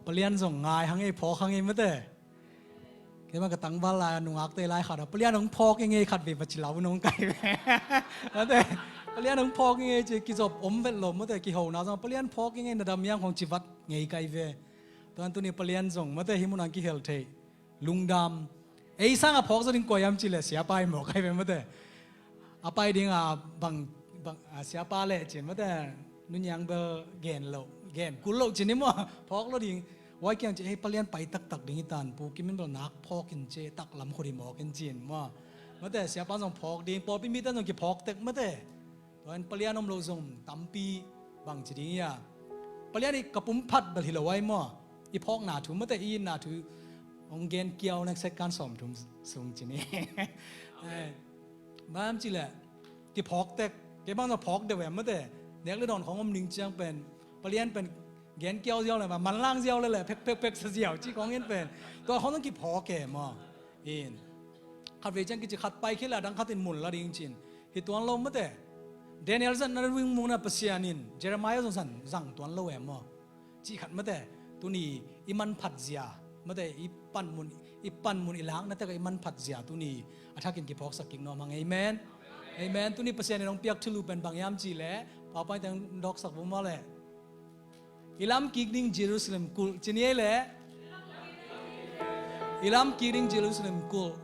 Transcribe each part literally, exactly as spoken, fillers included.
Palian zong ngai hang ei, phawk hang ei mate. Keimah ka tangval lai a nungakte lai khat a, Palian hong phawk ing ei, khat vei va ci lau nong kai ve. Mate, Palian hong phawk ing ei ci kizop om vet lo mate, kihona zong Palian phawk ing ei, na dam hiam khong ci vat ngei kai ve. Tuan tuni Palian zong mate hih munah kihel thei. Lungdam. Ei sangah phawk zaw ding kua hiam cih leh siapa hi mawk ahi ve mate. A pai ding a bang, bang, a, siapa leh cin mate, nuniang bel gen lo, gen kul lo cin hi maw, phawk lo ding. Huai kiang ci, ei Palian pai taktak ding hi tan, Pu Kim in bel nak phawk in ci, taklam khut hi mawk in cin maw. Mate, siapa zong phawk ding, pawlpi mite zong kiphawk tek mate. Tua in Palian om lo zong tampi bang ci ding hia. Palian i ka pum phat bel hi lo ai maw. I phawkna thu mate, i itna thu hong gen kiau nek sek kan sawm thum sung ci ni. Eh, bang ci leh kiphawk tek, kei bang zong phawk deuh em mate. Nek le dawn khong om ning ciang pen Palian pen gen kiau ziau le, manlang ziau le le, phek phek phek sa ziau ci khong in pen. Tua khong zong kiphawk e maw. In khat vei ciang kici khat pai khit leh a dang khat in mun la ding cin. Hi tuan lo mate. Daniel zat na ring muna Pasian in Jeremiah zong zang, zang tuan lo em maw. Cih khat mate. Tuni i manphat zia mate, i panmun, i panmun i lakna tek a i manphat zia tuni a thakin kiphawksak kik nuam hang. Amen. Amen. Tuni Pasian in hong piak thulu pen bang hiam cih leh, Paupai teng dawksak vum maw leh. I lam kik ding Jerusalem kulh ci ni ei leh. I lam kik ding Jerusalem kulh.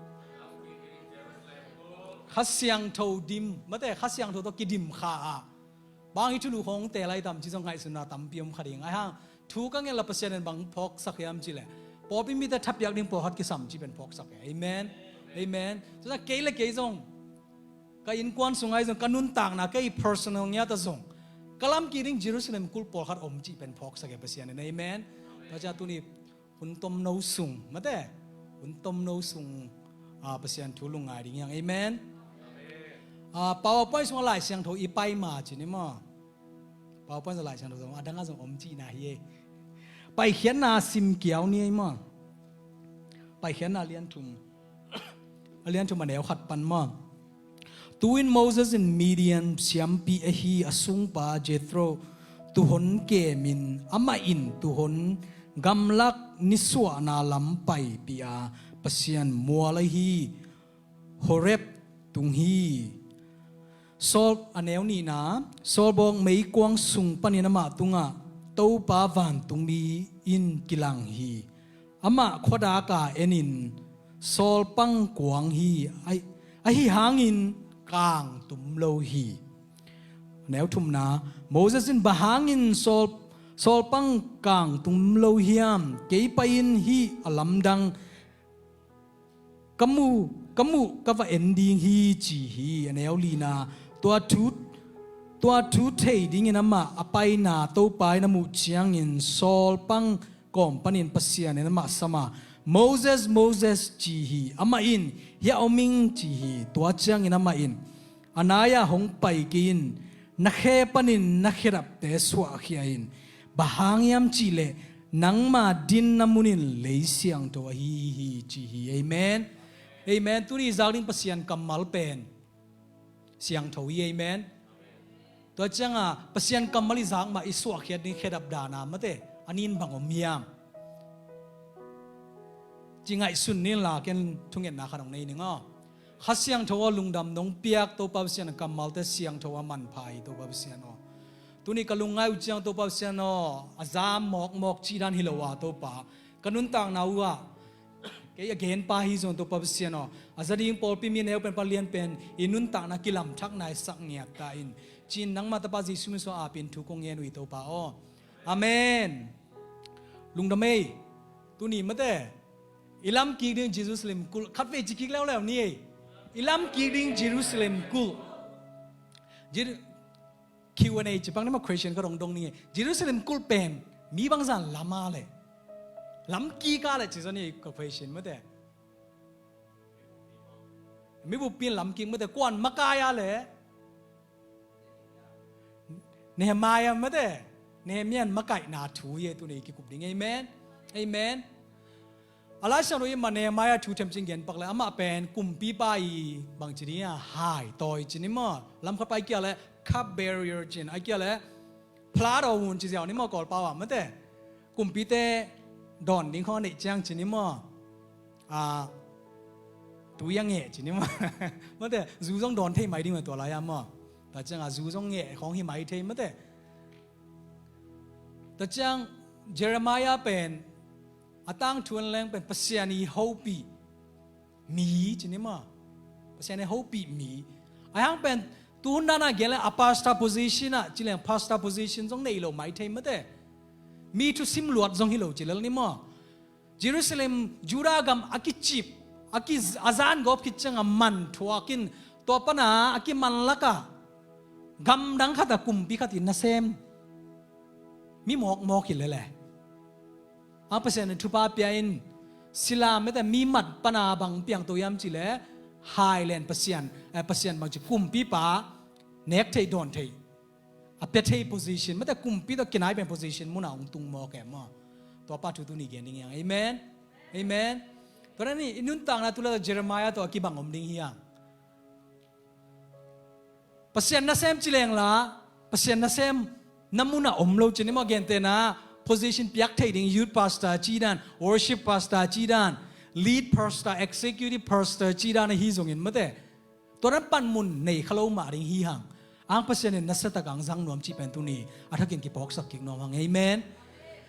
Kha Siangtho dim mate, Kha Siangtho tawh kidim kha a bang hi thulu khong te lai tam ci zong ngaihsutna tampi om kha ding. Ai hang thu ka ngen la Pasian in bang phawksak hiam cih leh, pawlpi mite thapiak ding pawlkhat kisam ci pen phawksak e. Amen. Amen. Tua kei le kei zong ka innkuan sung ai zong, ka nuntakna, kei personal ngiat a zong ka lam kik ding Jerusalem kulh pawlkhat om cih pen phawksak e Pasian in. Amen. Tua ciang tuni hun tomno sung mate, hun tomno sung, ah, Pasian thu lungngai ding hiang. Amen. Ah, PowerPoint sungah Lai Siangtho i pai ma ci ni maw. PowerPoint sungah Lai Siangtho zong a dang a zong om cihna hi ei. Paikhiatna sim kiau ni ei maw. Paikhiatna lian thum. A lian thum a neu khat pan maw. Tu-in Moses in Midian siampi ahi a sungpa Jethro tuhon kemin amah in tuhon gamlak nisuahna lam paipih a Pasian mual ahi Horeb tung hi. Sawl, a neu nihna, sawlbawk meikuang sung panin amah tungah Topa vantungmi in kilang hi. Amah khuadak a enin sawlpang kuang hi, ahi, ahi hangin kang tum lo hi. Neu thumna, Moses in bang hangin sawl, sawlpang kang tum lo hiam, kei pai in hih a lamdang ka mu, ka mu ka va en ding hi ci hi. A neu lina, tua thu, tua thu thei dingin amah a paina Topa in a muh ciangin sawlpang kawm panin Pasian in amah sam a, Moses, Moses ci hi. Amah in, hiah om ing ci hi. Tua ciangin amah in, a nai-ah hong pai kei in, na khe panin na khedapte suahkhia in. Bang hang hiam cih leh nangma dinna mun in lei siangtho ahi hi ci hi. Amen. Amen. Tuni zak ding Pasian kammal pen siangtho hi. Amen. Tua cianga Pasian kammal i zak mah i suahkhiat ding khedap dana mate a nin bang om hiam? Ci ngaihsun nin la ken thungetna khat hong nei ning aw. Kha Siangtho aw, lungdam nong piak Topa Pasian, kammalte siangtho a manpha hi Topa Pasian aw. Tuni ka lungngai uh ciang Topa Pasian aw, a zam mawkmawk cih dan hi lo a Topa, ka nuntakna uh ah kei a genpa hi zong Topa Pasian aw, a za ding pawlpi mi neu pen palian pen i nuntakna kilamthak naisak ngiat ta in, cin nangma Tapa Jesu min suang apin thu kong ngen uh hi Topa aw. Amen. Lungdam ei. Tuni mate, i lam kik ding Jerusalem kulh, khatvei ci kik leuleu ni ei. I lam kik ding Jerusalem kulh. Jer-, Q and A ci pang ni ma, question ka dongdong ni ei. Jerusalem kulh pen mi bangzah lam a leh, lam kik a leh ci zaw ni ei ka question mate. Mi buppi in lam kik mate, kuan makai a leh? Nehemiah mate. Nehemiah in makaihna thu hi ei tuni kikup ding. Amen. Amen. A Lai Siangtho i mah Nehemiah thu themcing gen pak leh, amah pen kumpipa i bangci ding a, hai tawi ci ni maw. Lam khat pai kia leh cup bearer cin, a kia leh plat of wine ci ziau ni maw Kawlpau ah mate. Kumpite dawn ding khawng a neih ciang ci ni maw, a, tui a ngeh ci ni maw. Mate, zu zong dawn thei mai ding mah tua lai-a maw. Tua ciangah zu zong ngeh khawng hi mai thei mate. Tua ciang Jeremiah pen a tangthu en leng pen Pasian i hopih mi ci ni maw. Pasian i hopih mi. Ahi hang pen tuhun dana gen leng a pastor position ah ci leng pastor position zong nei lo mai thei mate. Mi thusim luat zong hi lo ci lel ni maw. Jerusalem, Judah gam a kicip, a ki, a zan gawp khit ciangah man thuakin, tua pana a kiman lakah gamdang khatah kumpi khat in nasem mi mawkmawk hi lele. A Pasian in thupha pia in sila mete mi mat pana bang piangto hiam cih leh hailen Pasian, eh, Pasian bangci kumpipa nek thei dawn thei a pia thei position mete kumpi tawh kinai pen position munah hong tung mawk e maw. Tua pa thu tuni gen ding hiang. Amen. Amen. Tua ni i nuntakna tu le Jeremiah tawh a kibang om ding hiang. Pasian nasem ci leng la Pasian nasem na munah om lo ci ni maw. Gentehna position piak thei ding youth pastor ci dan, worship pastor ci dan, lead pastor, executive pastor ci dan ahi zongin mate. Tua dan panmun nei kha lo mah ding hi hang. Ang Pasian in nasia tak ang zang nuam cih pen tuni a thakin kipawksak kik nuam hang. Amen.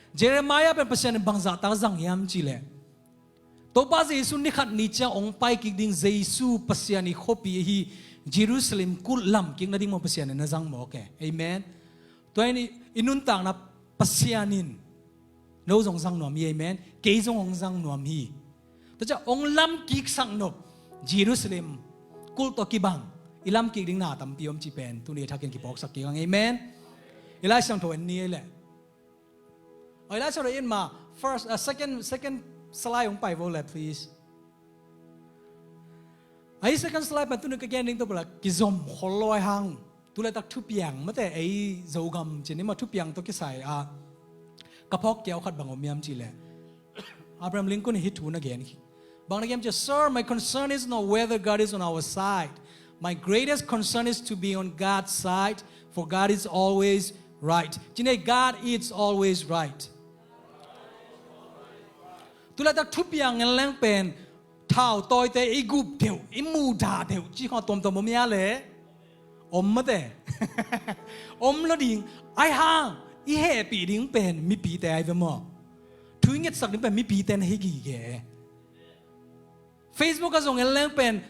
Jeremiah pen Pasian in bangzah tak zang hiam cih leh Topa Jesu ni khat ni ciang hong pai kik ding Jesu Pasian i khuapi ahi Jerusalem kulh lam kik nading maw Pasian in na zang mawk e. Amen. Tua in i, i nuntakna Pasian in no zong zang nuam hi. Amen. Kei zong hong zang nuam hi. Tua ciang hong lam kiksak nop Jerusalem kulh tawh kibang i lam kik ding na tampi om cih pen tuni a thakin kipawksak kik ang. Amen. I Lai Siangtho en ni ei leh. Oi, lai sawt in ma. First, uh, second, second slide hong pai vo le, please. Ai second slide pan tuni ka gen ding to pala kizom khol lo ai hang. Tu le tak thupiang mate ei Zogam ci ni ma thupiang to kisai a. Ka phawk kiau khat bang om hiam ci le. Abraham Lincoln hi thu na gen. Bang na gen ci, "Sir, my concern is not whether God is on our side. My greatest concern is to be on God's side, for God is always right." Ci ni, "God is always right." Tu le tak thupiang ngen leng pen thau tawite i gup deuh, i mudah deuh ci kha tuamtuam om hia le. Om mate. Om lo ding. Ai hang i hehpih ding pen mipite ai ve maw. Thu i ngetsak ding pen mipite na hi gige. Facebook a zong en leng pen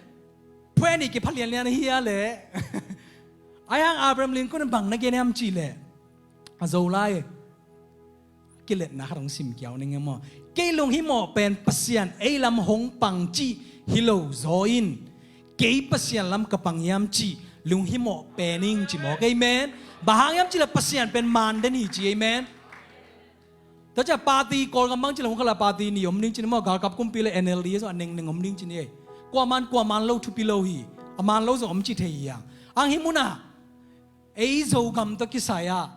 phuai nih kipha lianlian ahi a le. Ai hang Abraham Lincoln bang na gen hiam ci le. A Zolai kiletna khat hong sim kiau ning e maw. Kei lunghimawh pen Pasian ei lam hong pang cih hi lo zaw in, kei Pasian lam ka pang hiam cih lunghimawh pen ing ci mawk. Amen. Bang hang hiam ci le Pasian pen maan den hi ci. Amen. Tua ciah party Kawlgam bang ci le hong khala party nih om ding ci ni maw. Galkap kumpi le N L D zong a nengneng om ding ci ni ei. Kuaman kuaman lo thupi lo hi. A man lo zong om ci thei hi hang. Ang hi munah ei Zogam tawh kisai ah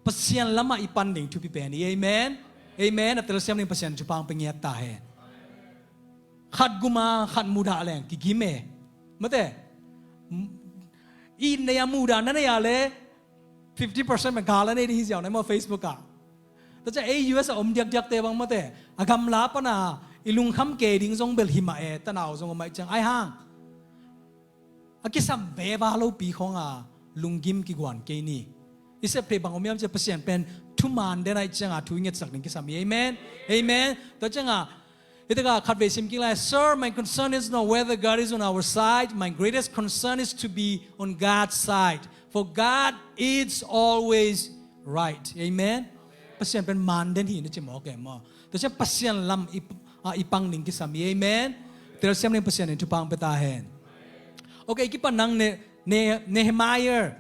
Pasian lamah i pan ding thupi pen hi. Amen. Amen. A telsiam ding Pasian thupha hong pia ngiat ta hen. Khat guma khat mudah leng kigim e. Mate. It nei a mudah na nei a le fifty percent pen gal a nei ding hi ziau na maw Facebook ah. Tua ciah ei U S a om diakdiakte bang mate a gamla pana i lungkham kei ding zong bel hi mah e. Tanau zong om ai ciang ai hang a kisam veva lopi khawng a lunggim kiguan kei ni. I sep thei bang om hiam ciah Pasian pen thuman den ai cianga thu i ngetsak ding kisam hi. Amen. Amen. Tua cianga Hi taka khatvei sim kik lai. Sir, my concern is not whether God is on our side. My greatest concern is to be on God's side. For God is always right. Amen. Pasian pen maan den hi na ci mawk e maw. Tua ciah Pasian lam i, a, i pang ding kisam hi. Amen. Telsiam ding Pasian in thupha hong pia ta hen. Okay, kipan nang ne, ne, Nehemiah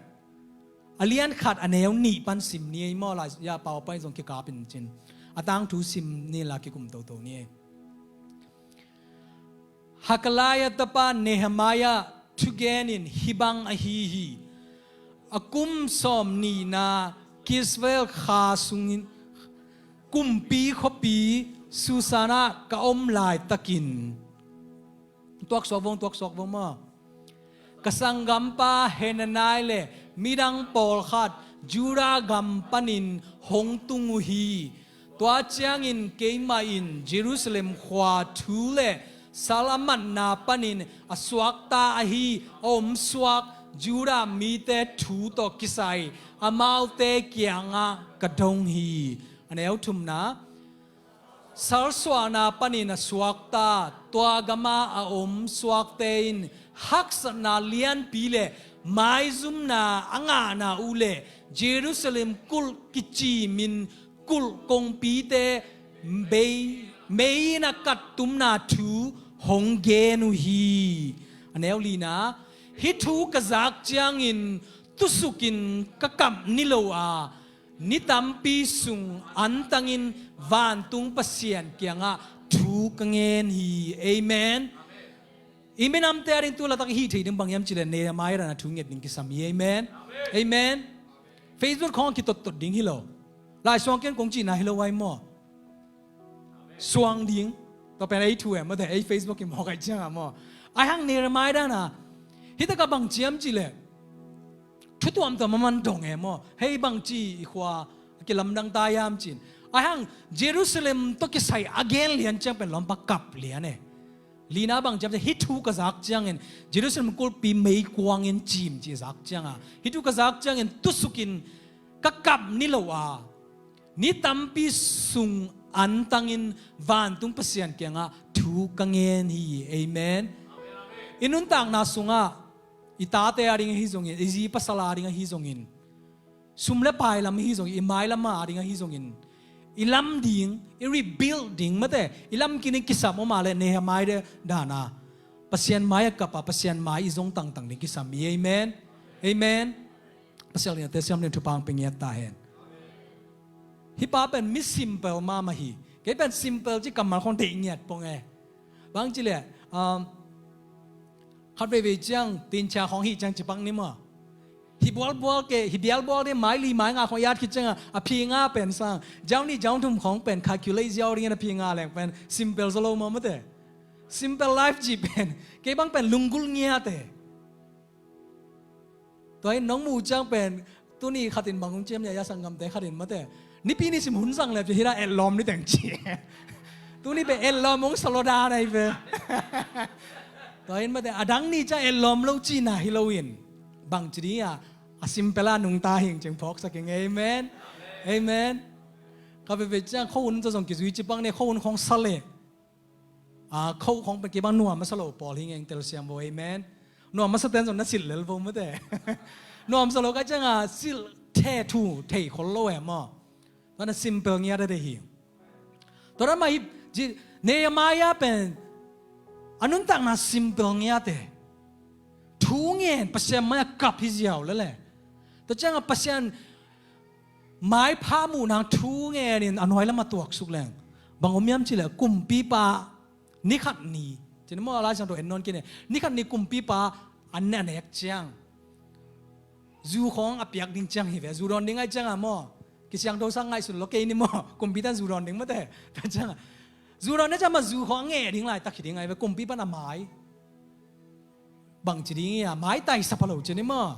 a lian khat a neu nih pan sim ni ei maw. Lai ya pau pan zong kikap in cin a tangthu sim ni la kikum toto ni ei. Hakaliah tapa Nehemiah thugen in hih bang ahi hi. A kum sawm nihna Kislev kha sungin kumpi khuapi Susan ah ka om laitakin tuaksuak vong tuaksuak vong maw. Ka sanggampa Hananiah le midang pawlkhat Judah gam panin hong tung uh hi. Tua ciangin keimah in Jerusalem khua thu le sal a matna panin a suakta ahi a omsuak Judah mite thu tawh kisai amaute kiangah ka dong hi. A neu thumna, salsuahna panin a suakta, tua gama a om suakte in haksatna lianpi le maizumna a ngahna uh le Jerusalem kulh kicimin kulh kongpite mei, mei in a kattumna thu hong gen uh hi. A neu lina, hih thu ka zak ciangin tusukin ka kap ni lo a, ni tampi sung antangin vantung Pasian kiangah thu ka ngen hi. Amen. I minamte a ding tu latak i hih theih ding bang hiam cih leh Nehemiah dan a thu nget ding kisam hi. Amen. Amen. Facebook khawng a kitottot ding hi lo. Lai suang ken kong cihna hi lo ai maw? Suang ding. Tua pen ei thu em, mate ei Facebook i mawk ai ciang a maw? Ai hang Nehemiah dan a, hih tak a bang ci hiam cih leh thu tuamtuam a man dong e maw? Hei, bangci i khua a kilamdang ta hiam ci-in, ai hang Jerusalem tawh kisai a gen lian ciang pen lawmpa kap lian e. Lina bang ci hiam cih leh, hih thu ka zak ciangin Jerusalem kulhpi meikuangin cim ci zak ciang a, hih thu ka zak ciangin tusukin ka kap ni lo a, ni tampi sung antangin vantung Pasian kiangah thu ka ngen hi. Amen. I nuntakna sungah i tate a ding ahi zongin, i zi pasal a ding ahi zongin, sum le pai lam ahi zongin, i mailam a ding ahi zongin, i lam ding, i rebuild ding, mate i lam kinin kisam om a leh Nehemiah dan a Pasian mai a kap a, Pasian mai i zong tangtang ding kisam hi. Amen. Amen. Pasian liante siam ding thupha hong pia ngiat ta hen. Hih pa pen mi simple mahmah hi. Kei pen simple ci kammal khawng deih ngiat pong e. Bang ci leh, um, khat veivei ciang tinchia khawng hih ciang ci pak ni maw? Hih bualbual ke, hih bialbual ding mai li mai nga khawng i at khit ciang a, a phi nga pen sang, jau nih jau thum khawng pen calculate ziau ding in a phi nga leng pen simple zaw lo maw, mate? Simple life ci pen kei bang pen lunggulh ngiat e. Tua in nong muh ciang pen, tuni khat in bang hong ci hiam, ya, ya sanggamte khat in, mate, Nipi nisim hun zang le pi hih la etlawm ni teng ci. Tuni pen etlawm hong sa lo dan ai ve. Tua in, mate, a dang ni ciang etlawm lo cihna hi lo in, bang ci ding a, a simple a nungta hing cing phawksak ing. Amen. Amen. Ka veivei ciang khuahun tawh zong kizui ci pak ni, khuahun khawng sa leh, a, khuah khawng pen kei bang nuam a sa lo pawl hi ngeng, telsiam vo. Amen. Nuam a sa ten zong na silh lel vo, mate. Nuam sa lo ka ciang a silh the thu thei khol lo e maw? Tua na simple ngiat a deih hi. Tua dan mah hi, ci, Nehemiah pen a nuntakna simple ngiat e. Thu ngen, Pasian mai a kap hi ziau lel e. Tua ciang a Pasian maipha muh nang thu ngen in a nuai lam a tuaksuk leng, bang om hiam cih leh, kumpipa ni khat ni, ci ni maw, a Lai Siangtho en nawn kei ni, ni khat ni kumpipa a ne, a nek ciang, zu khawng a piak ding ciang hi ve, zu dawn ding ai ciang a maw, kisiangtho sang ngaihsun lo kei ni maw, kumpipa in zu dawn ding, mate. Tua ciang a, zu dawn ding ciang mah zu khawng a ngeh ding laitak hi ding ai ve, kumpipa in a mai. Bang ci ding hi a, maitai sa pha lo ci ni maw?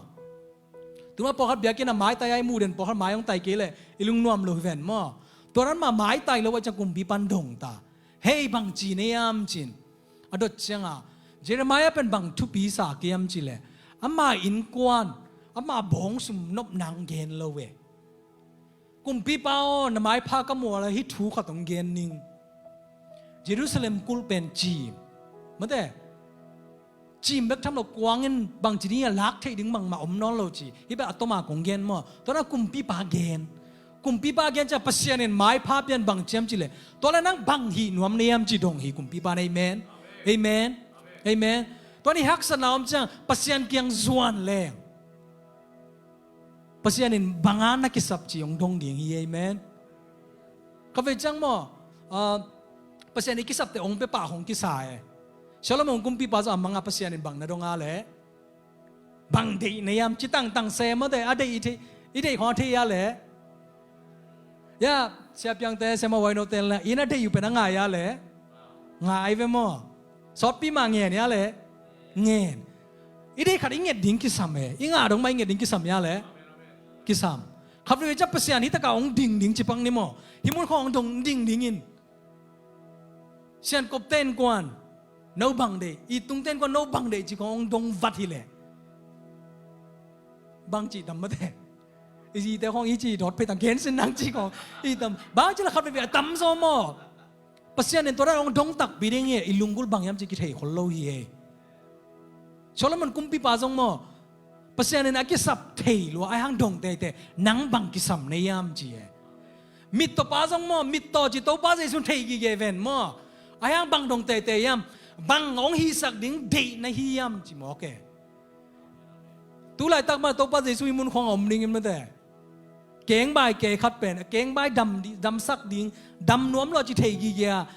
Tuma pawlkhat biakinn a maitai a i muh den pawlkhat mai hong tai kei leh i lungnuam lo hi ven maw? Tua dan mah maitai lo a ciang kumpipa in dong ta. Hei, bang ci na hiam ci-in a dot ciang a, Jeremiah pen bang thupi sa kei hiam cih leh, ama innkuan, ama bawngsum nop nang gen lo e. Kumpipa aw, na maipha ka muh a, hih thu khat hong gen ning. Jerusalem kulh pen cim, mate, cim bek tham lo, kuang in bang ci ding a, lak theih ding bangmah om nawn lo ci. Hih pen a tom a kong gen maw? Tua na kumpipa gen. Kumpipa gen ciang Pasian in maipha pia in bang ci hiam cih leh, tua leh nang bang hih nuam na hiam ci dong hi kumpipa in. Amen. Amen. Amen. Tua nih haksatna om ciang Pasian kiang zuan leng, Pasian in bang a na kisap ci hong dong ding hi. Amen. Ka vei ciang maw, ah, Pasian in kisapte hong pia pah hong kisa e. Solomon kumpipa zong a mang a, Pasian in bang na dong a leh, bang deih na hiam ci tangtang se, mate, a deih i thei, i deih khawng a thei a leh. Ya, Sia Piangte, Sia Mawh Wainote leh, inn a deih uh pen a ngai a leh, ngai ve maw? Sawtpi mah ngen a leh, ngen. I deih khat i nget ding kisam e. I ngah dong mah i nget ding kisam a leh, kisam. Khat veve ciang Pasian hi takah hong ding ding ci pak ni maw. Hih mun khawng hong dong ding ding in. Siankopte innkuan no bang deih, i tungte innkuan no bang deih ci khawng hong dong vat hileh. Bang cih tam mate. I zite khawng i cih dawt phei tang gen sin nang ci khawng i tam. Bang ci la khat veve a tam zaw maw. Pasian in tua dan hong dong takpi ding hi, i lunggulh bang hiam ci kithei khol lo hi e. Solomon kumpipa zong maw, Pasian in a kisap thei lua, a hang dong teitei, nang bang kisam na hiam ci e. Mittawpa zong maw, mittaw ci Topa Jesu thei gige ven maw, a hang bang dong teitei hiam, bang hong hihsak ding deih na hi hiam ci mawk e. Tu laitak mah Topa Jesu hih mun khawng a om ding in mate. Kengbai kei khat pen, kengbai dam di-, damsak ding, dam nuam lo ci thei gige a.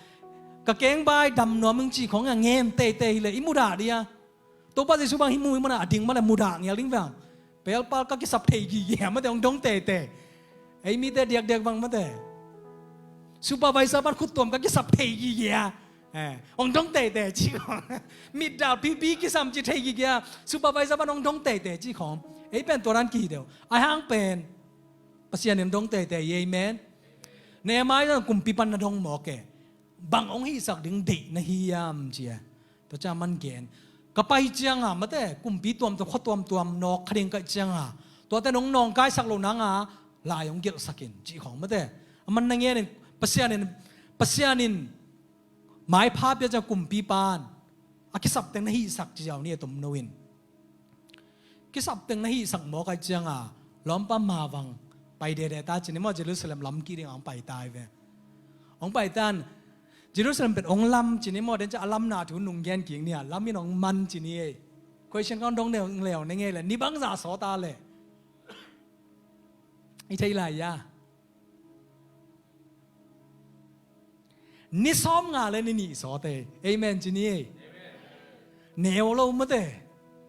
Ka kengbai dam nuam ing ci khawng a ngen teitei hileh, i mudah dih a. Topa Jesu bang hih mun, hih mun a ding mahleh mudah ngial ding vang. Pelpal ka kisap thei gige a, mate hong dong teitei. Ei mite diakdiak bang mate. Supervisor pan khuttuam ka kisap thei gige a. Eh, hong dong teitei ci khawng. Mitdal pipi kisam ci thei gige a. Supervisor pan hong dong teitei ci khawng. Ei pen tua dan kihi deuh. A hang pen Pasian in dong teitei, amen. Nehemiah kumpi pan na dong mawk e. Bang hong hihsak ding deih na hi hiam ci e. Tua ciang man gen. Ka pai cianga mate, kumpi tuamtuam, khua tuamtuam nawk kha ding ka hih cianga, tuate nong nawngkaisak lo nanga lai hong gelhsak in ci khawng mate. A man na ngen in, Pasian in, Pasian in maipha pia ciang kumpipa in a kisap teng na hihsak ci ziau ni a tom no in. Kisap teng na hihsak mawk a hih cianga lawmpa mavang pai dede ta ci ni maw, Jerusalem lam kik ding a hong pai ta hi ve. Hong pai tan Jerusalem pen hong lam ci ni maw, den ciang a lamna thu nung gen kik ni a, lam in hong man ci ni ei. Question ka hong dong neu leu na ngei le, ni bangza saw ta le. I thei lai a. Ni sawmnga le ni nih sawte. Amen ci ni ei. Neu lo mate.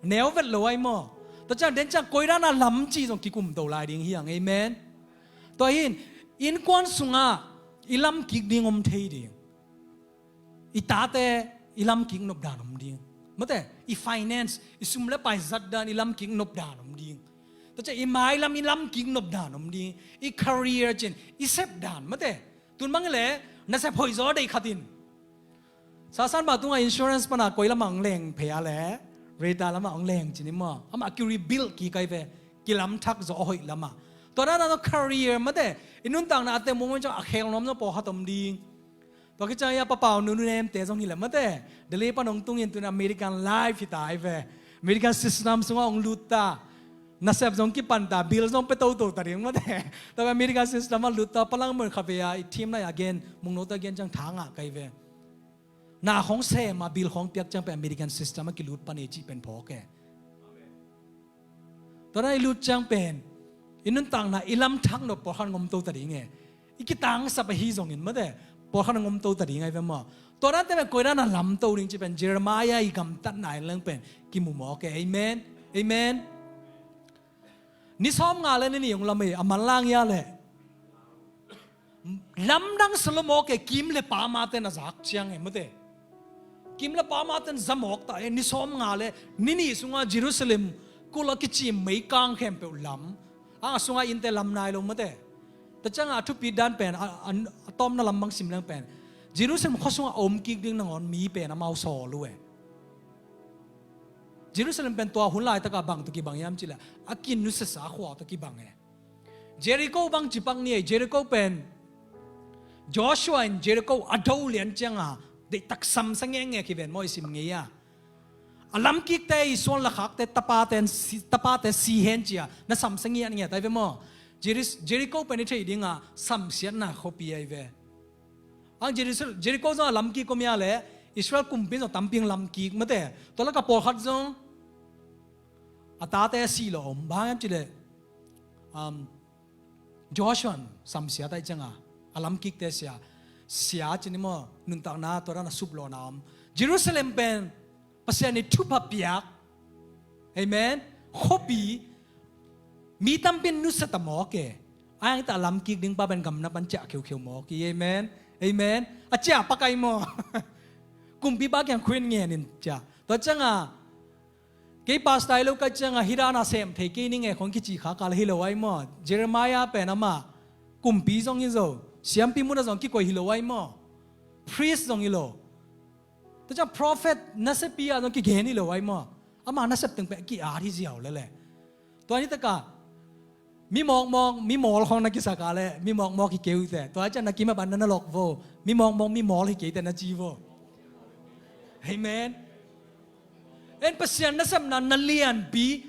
Neu vet lo ai maw. Tua ciang den ciang koidan a lam ci zong kikum to lai ding hi ang. Amen. Tua hin innkuan sungah i lam kik ding om thei ding. I tate i lam kik nop dan om ding. Mate, i finance, i sum le pai zat dan i lam kik nop dan om ding. Tua ciang i mailam i lam kik nop dan om ding. I career cin, i sep dan, mate. Tun bang le, na sep hoih zaw dei khat in. Sasan bah tungah insurance pana koi lamah hong leng phei a le, reta lamah hong leng cin i maw. Amah ki rebuild kik ai ve, ki lam thak zaw a hoih lamah. Tua dan a career, mate, i nuntakna a te mong mong ciang a khel nuam zaw pawlkhat om ding. Tua khit ciang a papau nunu nemte zong hi le mate. Delhi pan hong tungin tun American life hi ta hi ve. American system sungah hong lut ta. Nasep zong kipan ta, bill zong pe toto ta ding mate. Tua American system a lut ta, palang mun kha ve a, i thim lai a gen, mung no ta gen ciang tha ngah kai ve. Na khong sem a, bill khong piak ciang pe American system a kilut pan e cih pen phawk e. Tua dan i lut ciang pen i nuntakna i lam thak nop pawlkhat ngom to ta ding e. I kitangsap ahi zongin mate pawlkhat ngom to ta ding ai ve maw. Tua dan te pen koi dan a lam to ding ci pen Jeremiah i gamtatna in leng pen kimu mawk e. Amen. Amen. Ni sawmnga le ni nih hong lam e, a manlang ia le. Lamdang sa lo mawk e, kim le pama ten a zak ciang e mate. Kim le pama ten za mawk ta e, ni sawmnga le ni nih sungah Jerusalem kulh a kicim meikang khempeuh lam. A sungah innte lam nai lo mate. Tua ciangah a thupi dan pen, a, a, a tawmna lam bang sim leng pen Jerusalem khua sungah a om kik ding nangawn mi pen amau sawl uh e. Jerusalem pen tua hun laitakah bang tawh kibang hiam cih leh a kinusiasa khua tawh kibang e. Jericho bang ci pak ni ei, Jericho pen Joshua in Jericho a do lian cianga deihtak samsia ngekngek hi ven maw, i sim ngei a. A lamkikte i suan lakhakte tapate si, tapate si hen cia na samsia ngiatngiat ai ve maw. Jeris-, Jericho pen i theih dinga samsiatna khuapi ai ve. Ang Jerusalem, Jericho zong a lamkik kua mia le Israel kumpi zong tampi ang lamkik mate. Tua laka pawlkhat zong a tate a sih lo om. Bang hiam cih leh, um, Joshua in samsia taih cianga a lamkikte sia, sia cin i maw, nuntakna tua dan a suplawhna om. Jerusalem pen Pasian i thupha piak. Amen. Khuapi mi tampi in nusia ta mawk e. A hang ta a lamkik ding pa pen gamna pan ciah kheukheu mawk hi. Amen. Amen. A ciah pakai maw. Kumpipa kiang khuin ngen in ciah. Tua cianga Kei pastor hi lo ka ciangah hih dan a sem thei kei ning e khong kici kha kal hi lo ai maw? Jeremiah pen amah kumpi zong hi lo, siampi munah zong kikoih hi lo ai maw? Priest zong hi lo. Tua ciang prophet nasepi ah zong kigen hi lo ai maw? Ama nasep teng pen ki-at hi ziau lele. Tua ni takah mi mawkmawk mi mawl khong na kisak a le mi mawkmawk hi kei uh teh, tua ciang na kim a ban na na lok vo. Mi mawkmawk mi mawl hi kei teh na ci vo. Amen. En Pasian nasepna na lianpi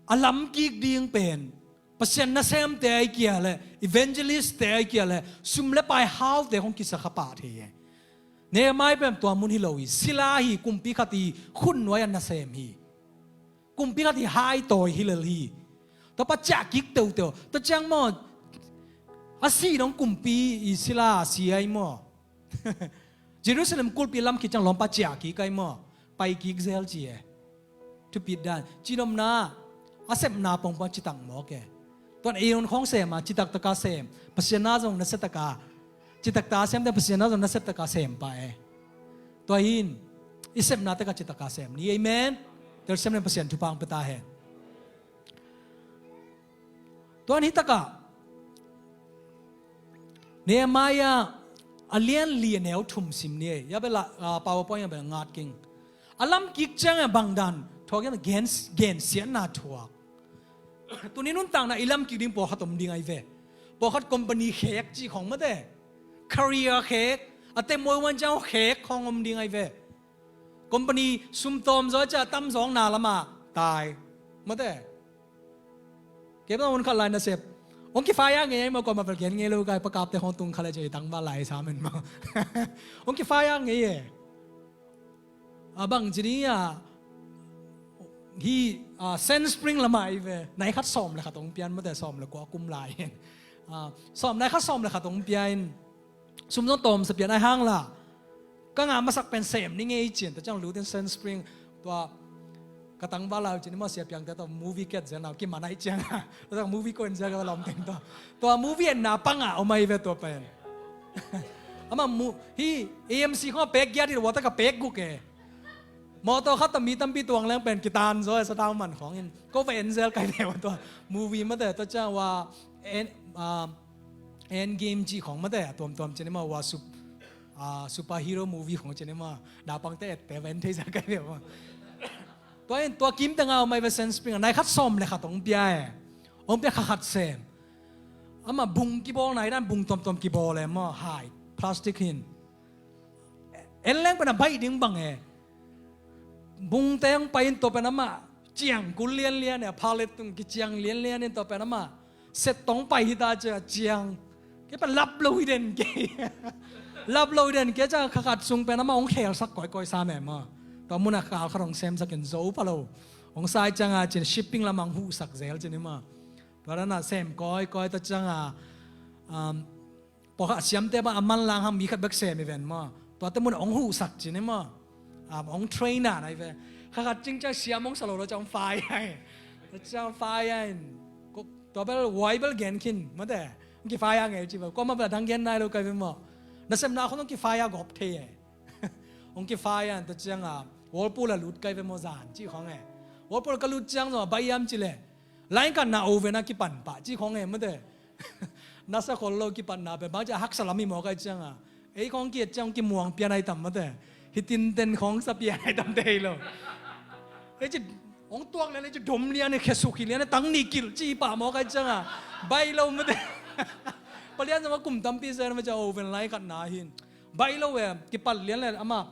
a lam kik ding pen Pasian nasemte ai kia le evangelist te ai kia le sum le pai haute hong kisa kha pah thei e. Nehemiah pen tua mun hi lo hi, sila hi, kumpi khat hi, khut nuai a nasem hi. Kumpi khat hi, hai tawi hi lel hi. Tua pa ciah kik teuteu. Tua ciang maw a si dong kumpi i sila a si ai maw? Jerusalem kulpi lam kiciang lawmpa ciah kik ai maw? Pai kik zel ci e. Thupit dan cinomna a sepna pongpong citak mawk e. Tuan ei hun khawng sem a citak taka sem. Pasian na zong na se taka citak ta sem te Pasian na zong na sep taka sem pa e. Tua hin i sepna taka citaka sem ni. Amen. Tel sem nen Pasian thupha ang peta hen. Tuan hi takah Nehemiah a lian li a neu thum sim ni ei. Ya bela uh, PowerPoint ya bela ngat king. A lam kik ciang a bangdan thuak yan gen gen siatna thuak. Tuni nuntakna i lam kik ding pawlkhat om ding ai ve. Pawlkhat company khek ci khong mate. Career khek. A te moi wan ciang khek khong om ding ai ve. Company sum tawm zaw cia tam zawng na lama tai mate. Kei bang hun khat lai nasep hong kifaya ngei ai maw, kuama vel gen ngei lo kai pakapte hong tung khat lai cia i tang ba lai sa men maw. Hong kifaya ngei e. A bang ci ni a hi a Sand Spring lama i ve nai khat sawm le khat hong pian mate, sawm le kua kum lai in. A sawm nai khat sawm le khat hong pian. Sum zong tawm sa pian ai hang la ka ngah masak pen sem ni ngei cian ta ciang lutin Sand Spring tua ka tangval lau cin i maw, sia piangte tawh movie ket zel nau kiman ai ciang a tua movie ko en zel ka lawm teng tawh tua movie en na pang a om ai ve tua pen. Ama mu hi A M C khong a pek giat hi lo, tua ka pek guk e. Mawtaw khat tawh mi tampi tuang leng pen kitan zaw e, satau man khong in ko va en zel kai ve tua movie mate, tua ciang ua en, um, Endgame cih khong mate, a tuamtuam cin i maw, ua sup, a, superhero movie khong cin i maw, naupangte ette va en thei sa kai ve maw. Tua in tua kim teng a om ai ve Sand Spring a nai khat sawm le khat hong pia e. Hong pia kha khat sem. Ama bung kibawl nai dan bung tuamtuam kibawl e maw, hai plastic hin. En leng pen a baih ding bang e. Bung teng pai in tua pen ama ciang kul lianlian e, a phalet tung kiciang lianlian in tua pen ama set tong pai hita cia ciang. Kei pen lap lo hi den kei. Lap lo hi den kei cia kha khat sung pen ama hong khelsak koikoi sa me maw. Tua mun a kal khat hong semsak in zo pha lo. Hong sai ciang a cin shipping lam hong huhsak zel cin i maw. Tua dan a sem koikoi tua ciang a, um, pawlkhat a siamte bang a manlang hang mi khat bek sem i ven maw. Tuate mun a hong huhsak cin i maw. A hong train a nai ve. Kha khat cing ciang siam hong sa lo lo ciang hong fai ai. Ciang fai ai. Tua bel wai bel gen khin mate. Hong kifai a ngei ci bel kuama bel a dang gen nai lo kai ve maw. Nasepna khong hong kifai a gawp thei e. Hong kifai a tua ciang a Whirlpool a lut kai ve maw zan ci khong e. Whirlpool ka lut ciang zong a bai yam ci le. Lain khatna oven a kipan pah ci khong e mate. Nasa khol lo kipatna pen bang ci a haksa lam hi mawk ai ciang a. Ei khong ki et ciang kimuang pian ai tam mate. Hi tinten khong sa pian ai tam te hi lo. Ei ci hong tuak lian ei ci dom lian ei khesuk hi lian ei tang ni kilh ci pah mawk ai ciang a. Bai lo mate. Palian zong a kum tampi zen mate a oven lain khatna hin. Bai lo e kipat lian le ama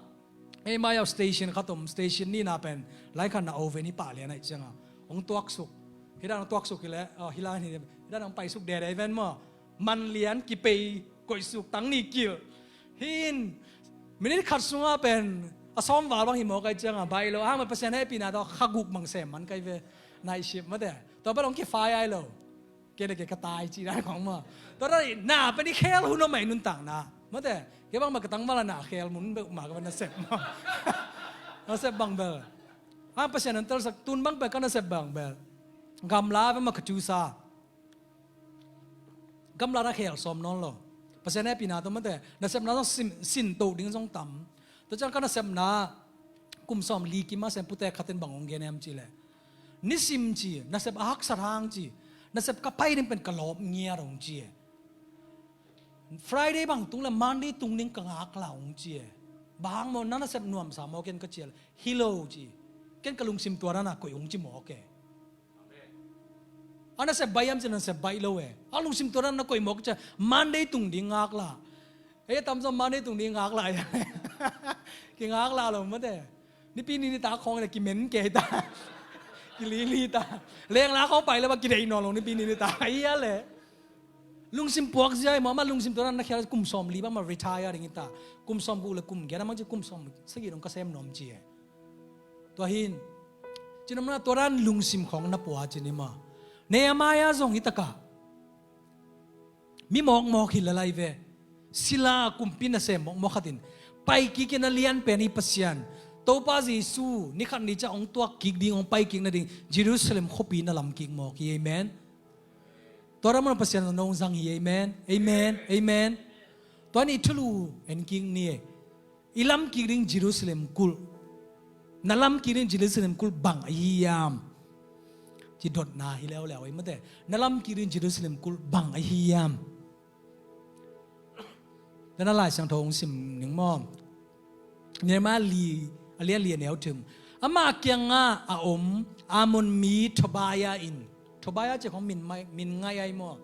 Ei mai au station khat om, station nihna pen lain khatna oven hi pah lian ai ciang a hong tuaksuk. Hi dan hong tuaksuk hi le, ah, hi lai hi, hi dan hong paisuk dede ven maw. Man lian kipei koihsuk tang ni kilh. Hin minute khat sunga pen a sawm val bang hi mawk ai ciang a bai lo. Hang Pasian hehpihna tawh kha guk bang sem man kai ve. Night shift mate. Tua bel hong kifai ai lo. Kei le kei ka tai ci dan khong maw. Tua dan na pen i khel hun om ai nuntakna mate. Kei bang ma ka tangval a na khel mun beuh ma ka nasep maw. Nasep bang bel. A Pasian an telsak tun bang pen ka nasep bang bel. Gamla bang ma ka cusa. Gamla na khel sawm nawn lo. Pasian hehpihna tawh mate. Nasepna zong sin, sin to ding zong tam. Tua ciang ka nasepna Kum sawmli kim a sem putek khat in bang hong gen hiam cih leh, nisim ci, nasep a haksat hang ci, nasep ka pai ding pen ka lawp ngiat hong ci e. Friday bang tung leh Monday tung ding ka ngaklah hong ci e. Bang hang maw, na nasep nuamsa maw ken ka ci a leh, hi lo ci. Ken ka lungsim tua dan a koih hong ci mawk e. A nasep baih hiam ci a, nasep baih lo e. A lungsim tua dan a koih mawk ci a, Monday tung ding ngaklah. Ei, a tamzaw Monday tung ding ngaklah e. Kingaklah lo mate. Nipi ni nitak khawng leh kimen kei ta. Kilili ta. Lengla khawng pai leh bang kideih nawn lo Nipi ni nitak. Ei a leh. Lungsim puak zia hi maw, amah lungsim tua dan na khial, kum sawmli bang mah retire ding hi ta. Kum sawmguk leh kum giat a mang ci, kum sawmsagih dong ka sem nuam ci e. Tua hi in, ci nuam na, tua dan lungsim khawng na pua ci ni maw. Nehemiah zong hi tak a, mi mawkmawk hi lel lai ve. Sila kumpi nasem mawkmawk khat in, pai kik in, a lian pen hi Pasian Topa Jesu ni khat ni ciang hong tuak kik ding, hong pai kik nading Jerusalem khuapi na lam kik mawk hi. Amen. Tua dan mah Pasian zong nong zang hi. Amen. Amen. Amen. Tua ni thulu en kik ni e. I lam kik ding Jerusalem kulh, na lam kik ding Jerusalem kulh bang ahi hiam? Ci dotna hi leuleu ei mate. Na lam kik ding Jerusalem kulh bang ahi hiam? Tua na Lai Siangtho hong sim ning maw. Nehemiah li, a lian li, a neu thum. Amah kiangah a om Ammon mi Tobiah in, Tobiah ci khawng min mai, min ngai ai maw.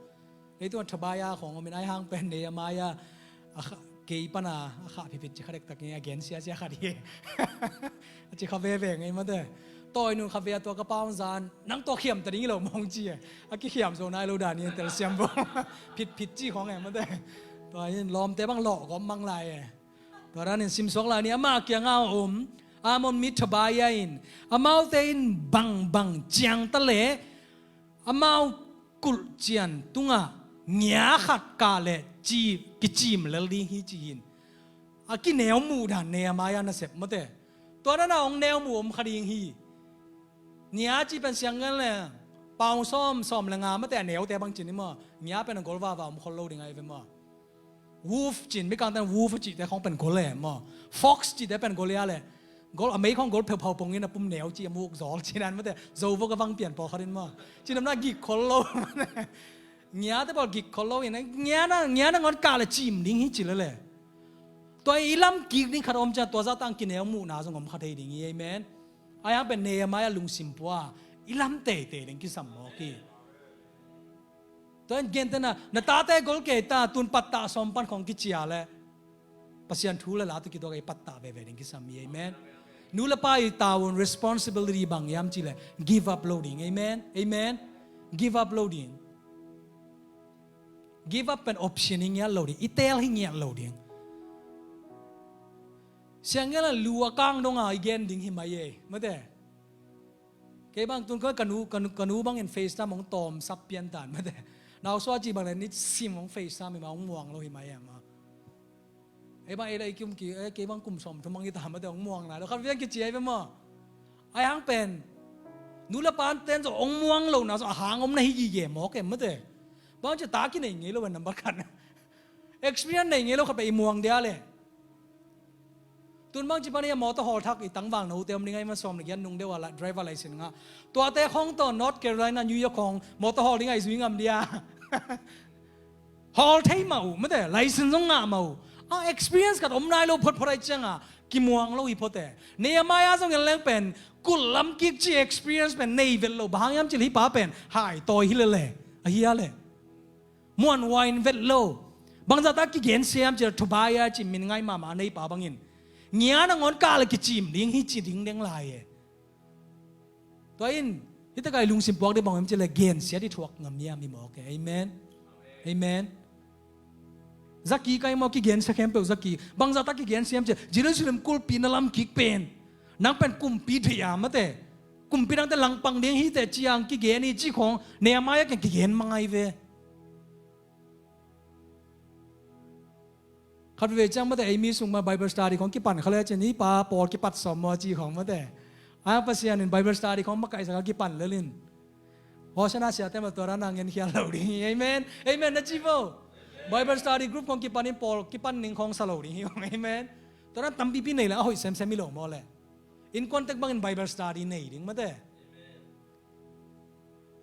Ei tua Tobiah khawng om in, ai hang pen Nehemiah a kha, kei pan a, a kha phitphit ci kha dektak nge, a gen siasia khat hi. A ci kha veve ngei mate. Tawi nun kha ve a, tua ka pau zan, nang tua khiam ta ding hi lo mawng ci e. A kikhiam zo nai lo dan hi, tel siam bo. Phitphit ci khawng e mate. Tua in lawmte bang lawh gawm mang lai e. Tua dan in simsuak lai ni, amah kiangah a om Ammon mi Tobiah in, amaute in bangbang ciang ta leh amau kulh cian tungah ngia khat kah leh ci, kicim lel ding hi ci hi in. A kineu muh dan Nehemiah nasep mate. Tua dan a hong neu muh om kha ding hi. Ngia ci pen siang ngen leh pau sawm, sawm leh nga mate, a neute bang ci ni maw. Ngia pen a gol vava om khol lo ding ahi ve maw. Wolf ci in, mikangte wolf a cihte khawng pen gol e maw. Fox cihte pen gol hia leh. Gol a mei khawng gol pheuphau pong in a pum neu ci, a muk zawl ci nan mate. Zo vok a vang pian pawlkhat in maw. Ci namna gik khol lo. Ngiate pawl gik khol lo in, ngia na, ngia nangawn kah leh cim ding hi ci lel e. Tua i lam kik ding khat om ciang tua zah tang kineu muhna zong om kha thei ding hi. Amen. Ai hang pen Nehemiah lungsim pua, i lam teitei ding kisam mawk hi. Tua in gentehna, na tate gol kei ta, tun pattah sawm pan khawng kici a leh Pasian thu leh la tawh kituak a i pattah veve ding kisam hi. Amen. Nu leh pa i tavuan responsibility bang hiam cih leh give up lo ding. Amen. Amen. Give up lo ding. Give up pen option hi ngiat lo ding, i teel hi ngiat lo ding. Siang ngen leh lu a kang dong a i gen ding hi mai e mate. Kei bang tun ka, ka nu, ka nu, ka nu bangin FaceTime hong tawm sap pian tan mate. Nau sua ci bang leh nisim hong FaceTime hi ma, hong muang lo hi mai e ma. Ei bang ei leh i kim ki, ei kei bang kum sawm thum bang hi ta mate, hong muang nai lo. Khat vian kici ai ve maw. Ai hang pen nu leh pa ten zong hong muang lo na zong a hang om na hi gige mawk e mate. Bang ci ta kinei ngei lo pen number khat. Experience nei ngei lo khat pen i muang dia leh. Tun bang ci pan i a motor hawl thak i tangval note om ding ahi ma, sawm leh giat nung deuh a la, driver license ngah. Tuate khawng tawh North Carolina, New York khawng motor hawl ding a i zui ngam dia. Hawl thei mah uh mate, license zong ngah mah uh. A experience khat om nai lo photphot ahi ciang a kimuang lo hi phot e. Nehemiah zong en leng pen kulh lam kik ci experience pen nei vet lo, bang hang hiam cih leh hih pa pen hai tawi hi lel e. Ahi a leh. Muan wain vet lo. Bangzah ta kigen siam ci leh Tobiah ci min ngai mahmah a neipa bangin, ngia nangawn kah leh kicim ding hi ci ding deng lai e. Tua in hih tak a i lungsim puak ding bang hiam cih leh gensiat i thuak ngam hiam hi mawk e. Amen. Amen. Zaki kai maw, kigensia khempeuh zaki. Bangzah ta kigen siam ci leh Jerusalem kulhpi na lam kik pen, nang pen kumpi deih a mate, kumpi dangte langpang ding hi teh ciang kigen hi ci khawng Nehemiah kiang kigen mang ai ve. Khat veve ciang mate ei mi sung mah Bible study khawng kipan kha le cin, hih pa pawl kipat sawm maw ci khawng mate. A Pasian in Bible study khawng makaihsak a kipan lel in. Hosanna siate mah tua dan a ngen khial lo ding hi. Amen. Amen na ci vo. Bible study group khawng kipan in pawl kipan ning khawng sa lo ding hi. Amen. Tua dan tampipi nei le a hoih semsem hi lo maw le. Innkuan tek bangin Bible study nei ding mate.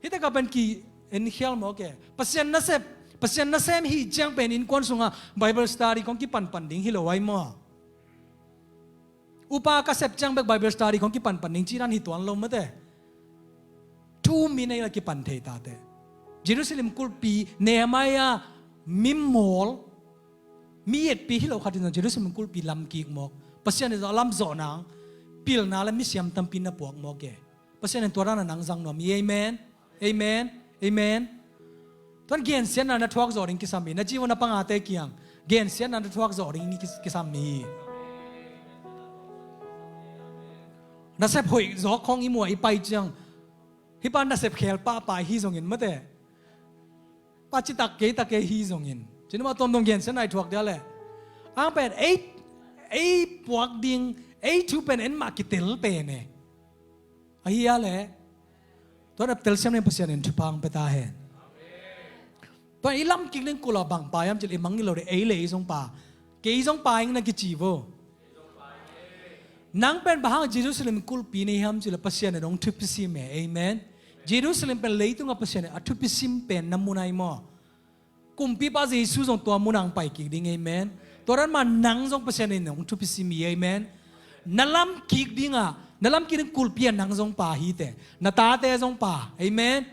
Hih takah pen ki-en khial mawk e. Pasian nasep, Pasian nasem hi ciang pen innkuan sungah Bible study khong kipanpan ding hi lo ai maw? Upa ka sep ciang bek Bible study khong kipanpan ding ci dan hi tuan lo mate. Thu mi nei la kipan thei tate. Jerusalem kulhpi Nehemiah mimawl, mi etpi hi lo khat in zong Jerusalem kulhpi lam kik mawk. Pasian in zong a lam zawh nang, pilna le misiam tampi na puak mawk e. Pasian in tua dan a nang zang nuam hi. Amen. Amen. Amen. Tuan gensiatna na thuak zawh ding kisam hi. Na ci uh na pangate kiang gensiatna na thuak zawh ding kis-, kisam hi. Nasep hoih zawk khong i muh a i pai ciang, hih pa nasep khel pahpah hi zongin mate. Pa citak kei tak kei hi zongin, ci ni maw, tuamtuam gensiatna i thuak dia leh. Ang pen ei, ei puak ding, ei thu pen en mah kitel pen e. Ahi a leh, tua dap telsiam ning Pasian in thupha hong pia ta hen. Tua i lam kik ding kulh ah bang pa hiam cih leh i mangngilh lo ding, ei le ei zong pa. Kei zong pa ing na kici vo. Nang pen bang hang Jerusalem kulhpi nei hiam cih leh Pasian in hong thupisim e. Amen. Jerusalem pen leitungah Pasian in a thupisim pen na mun ai maw? Kumpipa Jesu zong tua munah hong pai kik ding, amen. Tua dan mah nang zong Pasian in hong thupisim hi, amen. Na lam kik dingah, na lam kik ding kulhpi ah nang zong pa hi teh. Na tate zong pa, amen.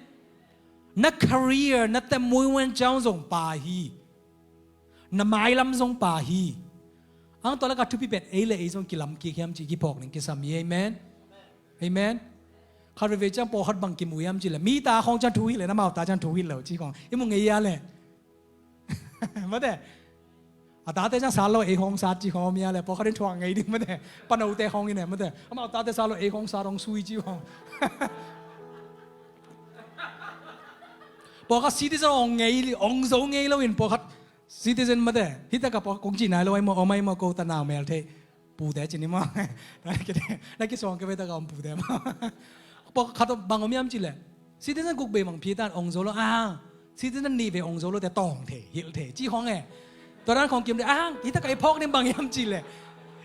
Na career, na temui wen ciang zong pa hi. Na mailam zong pa hi. Ang tua lakah thupi pen ei le ei zong kilam kik hiam cih kiphawk ding kisam hi, amen. Amen. Khat veivei ciang pawlkhat bang kimu hiam cih leh, mi ta khawng ciang thu hilh leh, amau ta ciang thu hilh lo cih khawng i mu ngei a leh. Mate. A tate ciang sat lo, ei khawng sat cih khawng om hi a leh, pawlkhat in thuak ngei ding mate. Panote khawng in e mate. Amau tate sat lo, ei khawng sat, hong sui cih khawng. Pawlkhat citizen hong ngei, hong zo ngei lo in pawlkhat citizen mate. Hih takah pawlkhat kong cih nai lo ai maw, om ai maw, ko tanau mel thei. Pute ci ni maw. Na kisuang kei ve takah om pute maw. Pawlkhat bang om hiam cih leh, citizen guk bei bang phi tan hong zo lo, ah, citizen nih vei hong zo lo te tawng thei, hilh thei cih khawng e. Tua dan khawng kim ding, ah, hih takah i phawk ding bang hiam cih leh,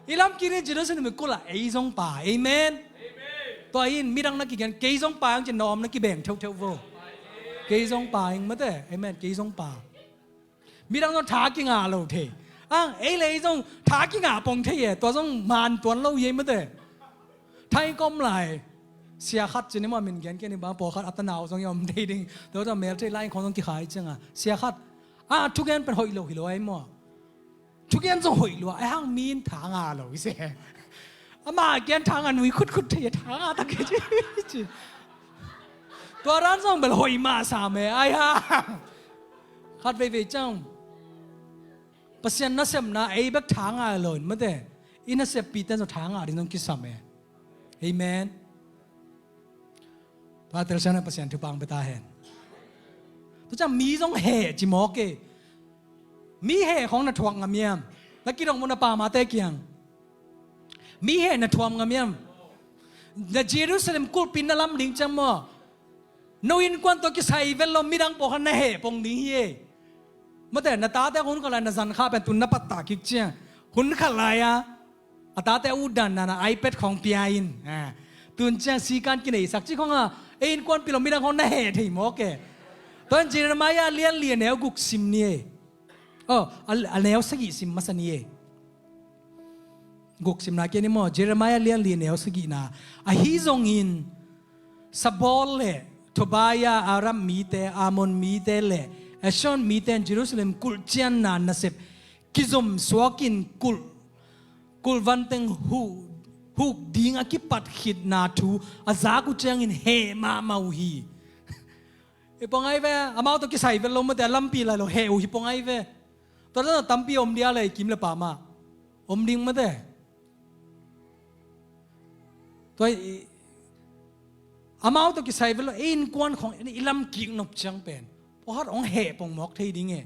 i lam kik ding Jerusalem kulh ah ei zong pa, amen. Tua in midang na kigen, kei zong pa ing cih na om na kibeng theuhtheuh vo. Kei zong pa ing mate, amen, kei zong pa. Midang zong tha kingah lo thei. Ang, ei le ei zong tha kingah pong thei e, tua zong man tuan lo hi ei mate. Thai kom lai. Sia khat ci ni maw, min gen kei ni bang, pawlkhat a tanau zong i om thei ding. Tua zong mel thei lai khawng zong kikhai ciangah. Sia khat. Ah, thugen pen hoih lo hi lo ai maw. Thugen zong hoih lua, ai hang mi in tha ngah lo hi se. Amah gen tha ngah nui khutkhuth thei, tha ngah tak hi ci. Tua dan zong bel hoih mah sam e, ai hang. Khat veivei ciang Pasian nasepna ei bek tha ngah lo in mate. I naseppite zong tha ngah ding zong kisam e. Amen. Tua telsiam na Pasian thupha hong pia ta hen. Tua ciang mi zong heh ci mawk e. Mi heh khawng na thuak ngam hiam? Na kidong maw na pamate kiang? Mi heh na thuam ngam hiam? Na Jerusalem kulhpi na lam ding ciang maw? No innkuan tawh kisai vet lo midang pawlkhat na heh pong ding hi e. Mate, na tate hun khat lai na zan kha pen tun na pattah kik ciang, hun khat lai-a a tate a utdan na iPad khawng pia in, ah, tun ciang sikan kineisak cih khawng a, ei innkuanpih lo midang khawng na heh thei mawk e. Tua in Jeremiah lian li a neu guk sim ni e. Oh, a, a neu sagih sim masa ni e. Guk simna kei ni maw, Jeremiah lian li a neu sagihna. Ahi zongin Sanballat le Tobiah, Arab mite, Ammon mite le Ashdod mite in Jerusalem kulh cianna nasep kizom suakin kulh, kulh vanteng huh, huh ding a kipat khitna thu a zak uh ciangin heh mahmah uh hi. Hi pong ai ve, amau tawh kisai vet lo mate, a lampi lai lo heh uh hi pong ai ve. Tua dan a tampi om dia le i kim le pam ah. Om ding mate. Tua i, amau tawh kisai vet lo, ei innkuan khawng i lam kik nop ciang pen pawlkhat hong heh pong mawk thei ding e.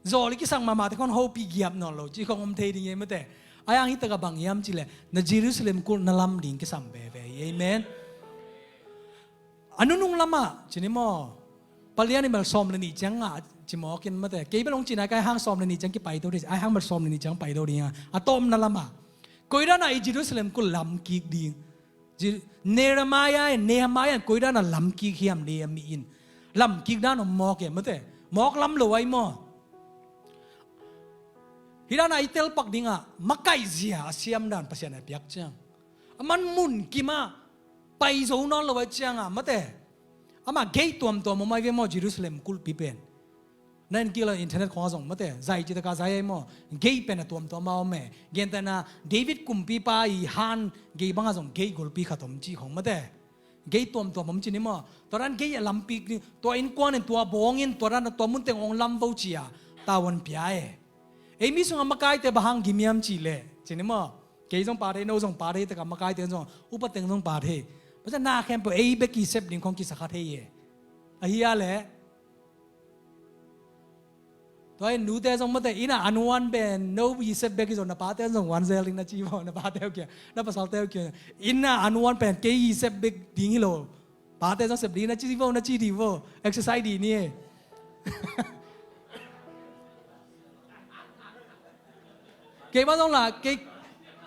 Zawl i kisak mahmahte khawng hopih giap nawn lo cih khawng om thei ding e mate. Ai ang hi takah bang hiam cih leh, na Jerusalem kulh na lam ding kisam veve hi. Amen. A nunung lamah ci ni maw, palian in bel sawm le nih ciang ngah ci mawk in mate. Kei bel hong ci nai, ka ai hang sawm le nih ciang kipai to ding, ai hang bel sawm le nih ciang pai to ding a, a tawpna lamah. Koi dan a i Jerusalem kulh lamkik ding? Nehemiah in, Nehemiah in koi dan a lamkik hiam, Nehemiah in? Lamkik dan om mawk e, mate. Mawk lam lo ai maw? Hih dan a i telpak ding a makaih zia a siam dan Pasian a piak ciang, a man mun kim a pai zo nawn lo ai ciang a, mate, amah gei tuamtuam om ai ve maw, Jerusalem kulhpi pen. Na en kik lo internet khawng ah zong, mate, zai cih tak a zai ai maw? Gei pen a tuamtuam a om e. Gentehna David kumpipa i han gei bang ah zong gei gulpi khat om cih khawng, mate. Gei tuamtuam om ci ni maw? Tua dan gei a lamkik ding, tua innkuan in, tua bawng in, tua dan a tua mun teng hong lam vo ci a tavuan pia e. Ei mi sungah makaite bang hang gim hiam cih leh, ci ni maw? Kei zong pha thei, no zong pha thei, tak a makaite zong, upa teng zong pha thei. Pasal na khempeuh ei bek i sep ding khawng kisa kha thei e. Ahih leh tua in nute zong, mate, inn a an uan pen no i sep bek hi zong, na pate zong uan zel ding na ci vo, na pate uh kia, na pasalte uh kia. Inn a an uan pen kei i sep bek ding hi lo, pate zong sep ding na ci vo, na ci dih vo, exercise dih ni e. Kei bang zong la, kei,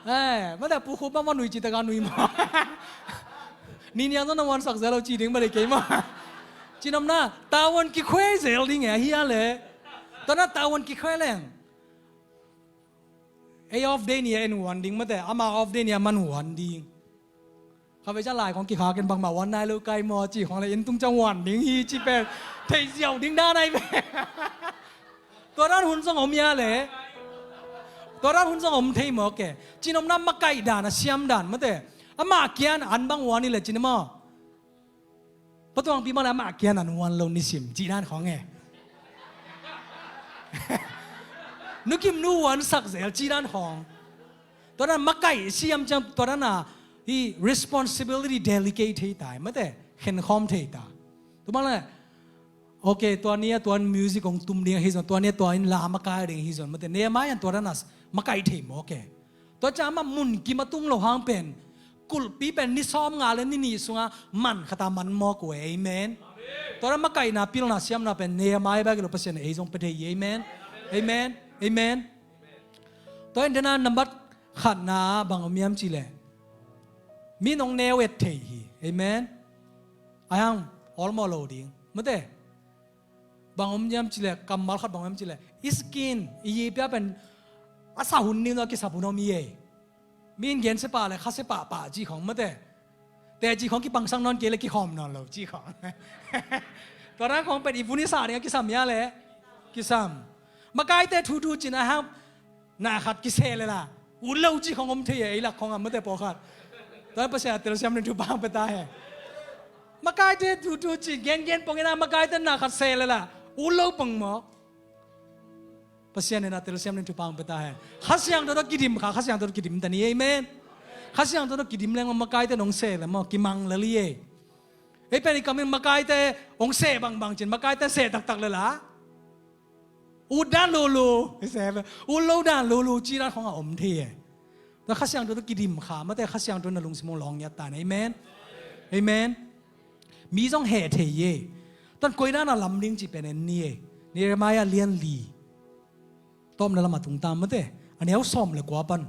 eh, mate, pukhup bang va nui cih tak a nui maw? Ni niang zong na uansak zel lo ci ding bang leh kei maw? Ci nopna, tavuan kikhue zel ding e, ahih leh. Tua na tavuan kikhue leng, ei off day ni a en uan ding, mate, ama off day ni a man uan ding. Kha vei ciang lai khawng kikhak in, bangmah uan nai lo kai maw, ci khawng leh inn tung ciang uan ding hi, ci pen thei ziau ding dan ai ve. Tua dan hun zong om hia leh? Tua dan hun zong om thei mawk e. Ci nopna, makaih dan a siam dan, mate. Amah kia an bang uan hi leh, ci ni maw? Pa Tuangpi bang leh amah kia an uan lo nisim, cih dan khawng e. Nu Kim nu uansak zel, cih dan khawng. Tua dan makaih siam ciang, tua dan a hih responsibility delegate thei ta, mate, khenkhawm thei ta. Tua bang leh, ok, tua ni a tua music hong tum ding ahi zong, tua ni a tua inn la makai ding ahi zong, mate, Nehemiah in tua dan a makaih thei mawk e. Tua ciang amah mun kim a tung lo hang pen, kulhpi pen ni sawmnga leh ni nih sungah man khat a man mawk uh e. Amen. Tua dan makaihna, pilna, siamna pen Nehemiah bek hi lo, Pasian in ei zong pia thei hi. Amen. Amen. Amen. Tua in dena nambat khatna bang om hiam cih leh, mi nong neu et thei hi. Amen. Ahih hang awlmawh lo ding, mate. Bang om hiam cih leh, kammal khat bang om hiam cih leh, i skin, i yipi ah pen a sa hun ding tawh a kisap hun om hi e. Mi in gensia pah leh khasia pahpah cih khawng, mate. Teci khawng kipangsak nawn kei leh kikhawm nawn lo cih khawng. Tua dan khawng pen i vun i sa ding a kisam hia leh? Kisam. Makaite thuthu cih na hang, na khat kiseh leh la, ut lo cih khawng om thei e, ei lak khawng ah, mate, pawlkhat. Tua Pasian a telsiam ding thupha hong pia ta hen. Makaite thuthu cih gengen pong in a, makaite na khat seh leh la, ut lo pong mawk. Pasian in a telsiam ding thupha hong pia ta hen. Kha Siangtho tawh kidim kha, Kha Siangtho tawh kidim ta ni, amen. Kha Siangtho tawh kidim leng makaite nong seh leh maw, kimang lel hi e. Ei pen i kam in makaite hong seh bangbang cin, makaite seh taktak leh la, ut dan lolo, ut lo dan lolo cih dan khawng a om thei e. Tua Kha Siangtho tawh kidim kha, mate, Kha Siangtho in a lungsim hong lawng ngiat ta hen. Amen. Amen. Mi zong heh thei hi e. Tua in koi dan a lam ding cih pen en ni e. Nehemiah lian li, tawpna lam a tung ta, mate. A neu sawm leh kua pan.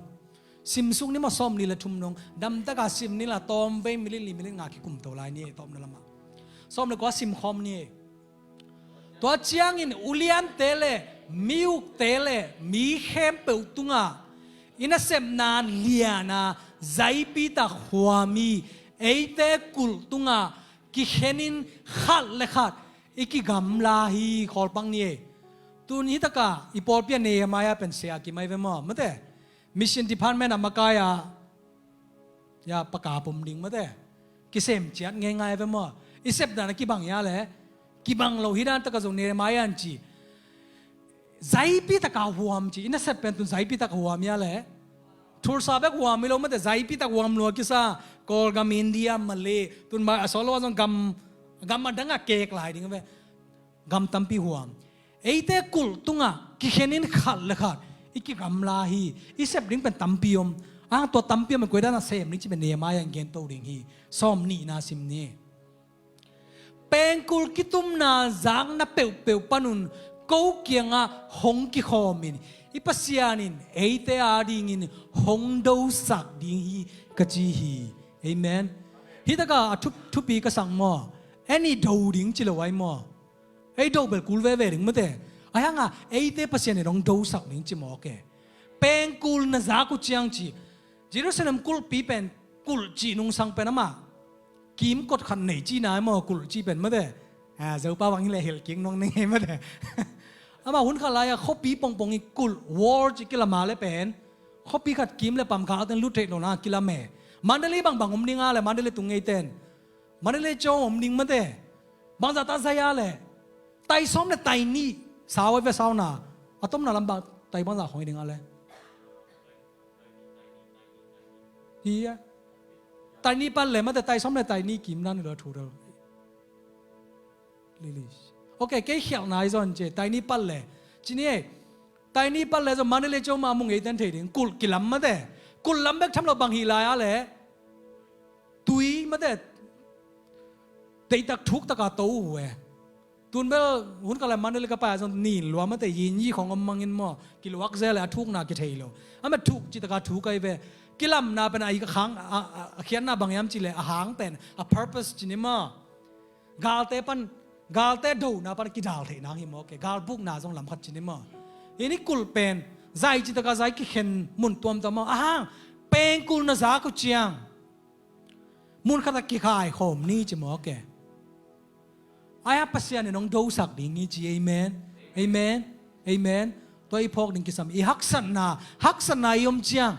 Simsuk ni maw, sawmnih leh thum nung. Damtak a sim ni la, tawmvei minit li, minit nga kikum to lai ni e, tawpna lam ah. Sawm leh kua simkhawm ni e. Tua ciangin uliante leh mi ukte leh mi khempeuh tungah, i nasepna lian a zaipitak huam hi, eite kulh tungah kikhen in khat leh khat i kigamla hi, khawlpang ni e. Tun hih tak a i pawlpi ah Nehemiah pen sia kim ai ve maw, mate. Mission department a makai a, ya, pakap om ding, mate. Kisem ciat ngeingai ve maw. I sep dan a kibang hia leh? Kibang lo hi dan tak a zong Nehemiah in ci. Zaipitak a huam ci. I nasep pen tun zaipitak a huam hia leh? Tulsa bek huam hi lo, mate, zaipitak huam lua kisa. Kawlgam, India, Malay. Tun mah a sawt lo a zong gam, gam a dang a kek lai ding ve. Gam tampi huam. Eite kulh tungah kikhen in khat leh khat i kigamla hi. I sep ding pen tampi om. Ahang tua tampi om in koi dan a sem ding cih pen Nehemiah in gen to ding hi. Sawmnihna sim ni. Pengkul kitumna zakna peuhpeuh panun ko kiangah hong kikhawm in, I Pasian in eite adingin hong dosak ding hi ka ci hi. Amen. Hi taka a thup, thupi ka sang maw? Ei i do ding ci lo ai maw? Ei do bel kul veve ding mate. Ai hanga eite Pasian in hong dosak ding ci maw ke? Pengkul na zak uh ciang ci. Jerusalem kulhpi pen kulh cih nungsang pen amah kimkot khat nei cihna ai maw, kulh cih pen mate. A, Zopa bang hi leh hilh kik nuang ning ei mate. Amah hun khat lai-a khuapi pongpong i kulh wall cih kilam a le pen khuapi khat kim le pam khat ten lut theih lo na kilam e. Mandalay bangbang om ding a le Mandalay tung ngei ten Mandalay ciang om ding mate. Bangzah ta zai a le tai sawm le tai nih sau ai ve sau na. A tomna lam bang tai bangzah khong hi ding a le. Hi a. Tai nih pan le mate tai sawm le tai nih kim dan lo thu lo. Lilish. Ok, kei khialhna i zon ce tai nih pan le. Ci ni ei. Tai nih pan le zon Mandalay ciang ma mung ei ten thei ding. Kulh kilam mate. Kulh lam bek tham lo bang hi lai a le. Tui mate. Deitak thuk taka to uh e. Tun bel hun khat lai Mandalay ka pai a zong nin lua mate yin yi khong om mangin maw. Kiluak zel le a thukna kithei lo. A ma thuk cih taka thuk ai ve. Kilamna pen a i ka khang a, a, a khiatna bang hiam cih le a hang pen a purpose ci ni maw. Galte pan, galte dona pan kidal theih nang hi maw ke. Gal bukna zong lam khat ci ni maw. Hi ni kulh pen zai cih taka zai kikhen mun tuamtuam maw. A hang pengkul na zak uh ciang mun khat a kikaikhawm ni ci maw ke. Ai a Pasian in hong dosak ding hi ci. Amen. Amen. Amen. Tua i phawk ding kisam i haksatna, haksatna i om ciang,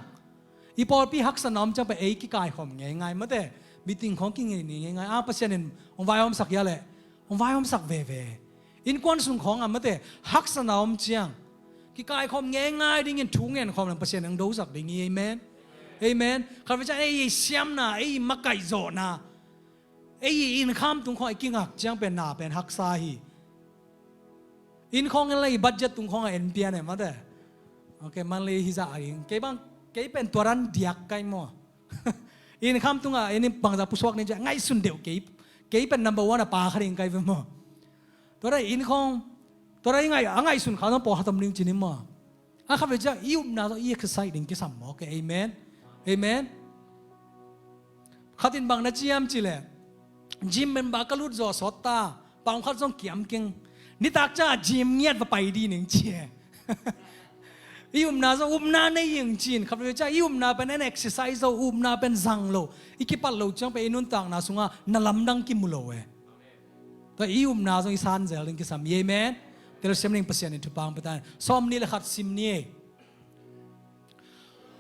i pawlpi haksatna om ciang pen ei kikaikhawm ngeingai mate. Meeting khong kingei ni ngeingai a Pasian in hong vaihawmsak hia le hong vaihawmsak veve. Innkuan sung khong a mate haksatna om ciang kikaikhawm ngeingai dingin thu ngenkhawm lang Pasian in hong dosak ding hi. Amen. Amen. Khat vei ciang ei i siamna, ei i makaihzawhna, ei i innkham tung khong i kingak ciang pen na pen haksa hi. Inn khong en le i budget tung khong a en pian e mate. Ok, monthly hi zah a ing kei bang, kei pen tua dan diak kai maw. Innkham tunga en in bangzah pusuak ning ciah ngaihsun deuh kei, kei pen number one a pa kha ding kai ve maw. Tua dan inn khong, tua dan i ngaih, a ngaihsun kha zong pawlkhat om ding ci ni maw. A khat vei ciah i upna zong i exercise ding kisam maw ke. Amen. Amen. Khatin bang na ciam ci le gym member ka lut zaw sawt ta, paung khat zong kiam keng. Nitak ciah gym ngiat va pai di ning ci e. I upna zong upna nei ing cin khat vei ciah i upna pen en exercise zo, upna pen zang lo, i kipat lo ciang pen i nuntakna sungah na lamdang kimu lo e. Tua i upna zong i san zel ding kisam hi. Amen. Telsiam ning Pasian in thupha hong pia ta. Sawm nih le khat sim ni ei.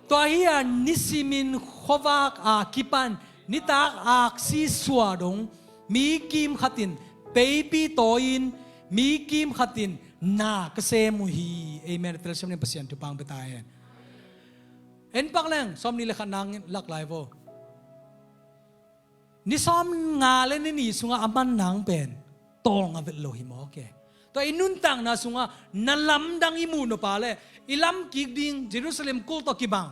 Tua hi a nisimin khuavak a kipan nitak aksi suah dong mi kim khatin peipi tawi-in mi kim khatin na ka sem uh hi. Amen. Telsiam ning Pasian thupha hong pia ta hen. En pak leng sawm nih le khat nang lak lai vo. Ni sawm nga le ni nih sungah a man nang pen tawlnga vet lo hi maw ke. Tua i nuntakna sungah na lamdang i muh nop a le i lam kik ding Jerusalem kulh tawh kibang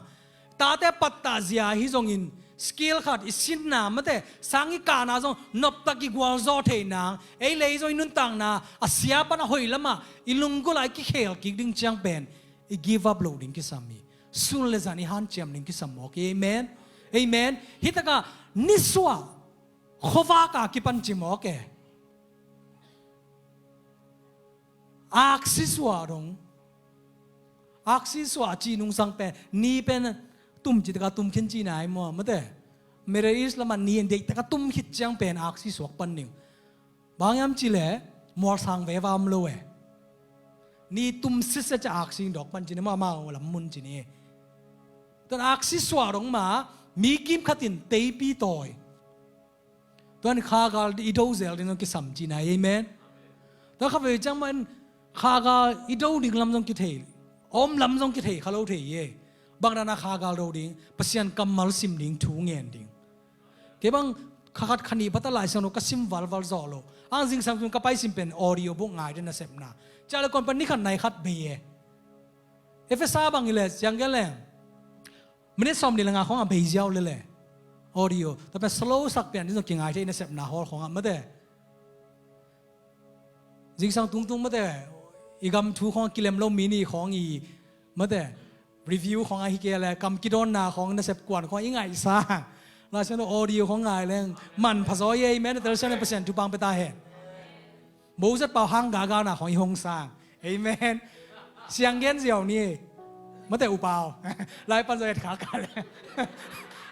tate pattah zia hi zongin skill khat i sinna mate sang i kahna zong noptak i gualzawh theih nang ei le ei zong i nuntakna a sia pan a hoih lamah i lunggulh ah i kikhel kik ding ciang pen i give up loh ding kisam hi. Sun le zan i hanciam ding kisam mawk hi. Amen. Amen. Hi takah nisuah khuavak a kipan ci mawk e. Aksi suah dong. Aksi suah ci nungsang pen ni pen tum ci takah tum khin ci nai maw mate. Middle East lamah ni deih takah tum khit ciang pen aksi suak pan ding. Bang hiam cih leh mualsang veva om lo e. Ni tum sitset ciah aksi dawk pan ci ni mah, amau lam mun ci ni. Tuan aksi suah dong mah mi kim khatin teipi tawi. Tuan khagal i do zel ding zong kisam ci nai. Amen. Tuan kha vei ciang mah in khagal i do ding lam zong kithei, om lam zong kithei kha lo thei e. Bang dana khagal do ding, Pasian kammal sim ding, thu ngen ding. Kei bang kha khat kha nih pata Lai Siangtho ka sim valval zawh lo. Ang zingsang tun ka pai sim pen audio book ngai den nasepna. Cia le kon pan ni khat nai khat bei e. Efesa bang i le siang gen leng minit sawm nih le nga khong a bei ziau le le. Audio ta pen slow sak pian ding zong kingai thei nasepna hawl khong a mate. Zingsang tungtung mate i gam thu khong a kilem lo mi nih khong i Mate, review khong ahi kei le, kam kidawnna khong, nasep kuan khong i ngaihsa. Lai Siangtho audio khong ngai leng manpha zaw hi ei, amen. Telsiam in Pasian thupha pia ta hen. Moses pau hang gagana khong i hong sang. Amen. Siang gen ziau ni. Mate, U Pau. Lai pan zaw et khak a le.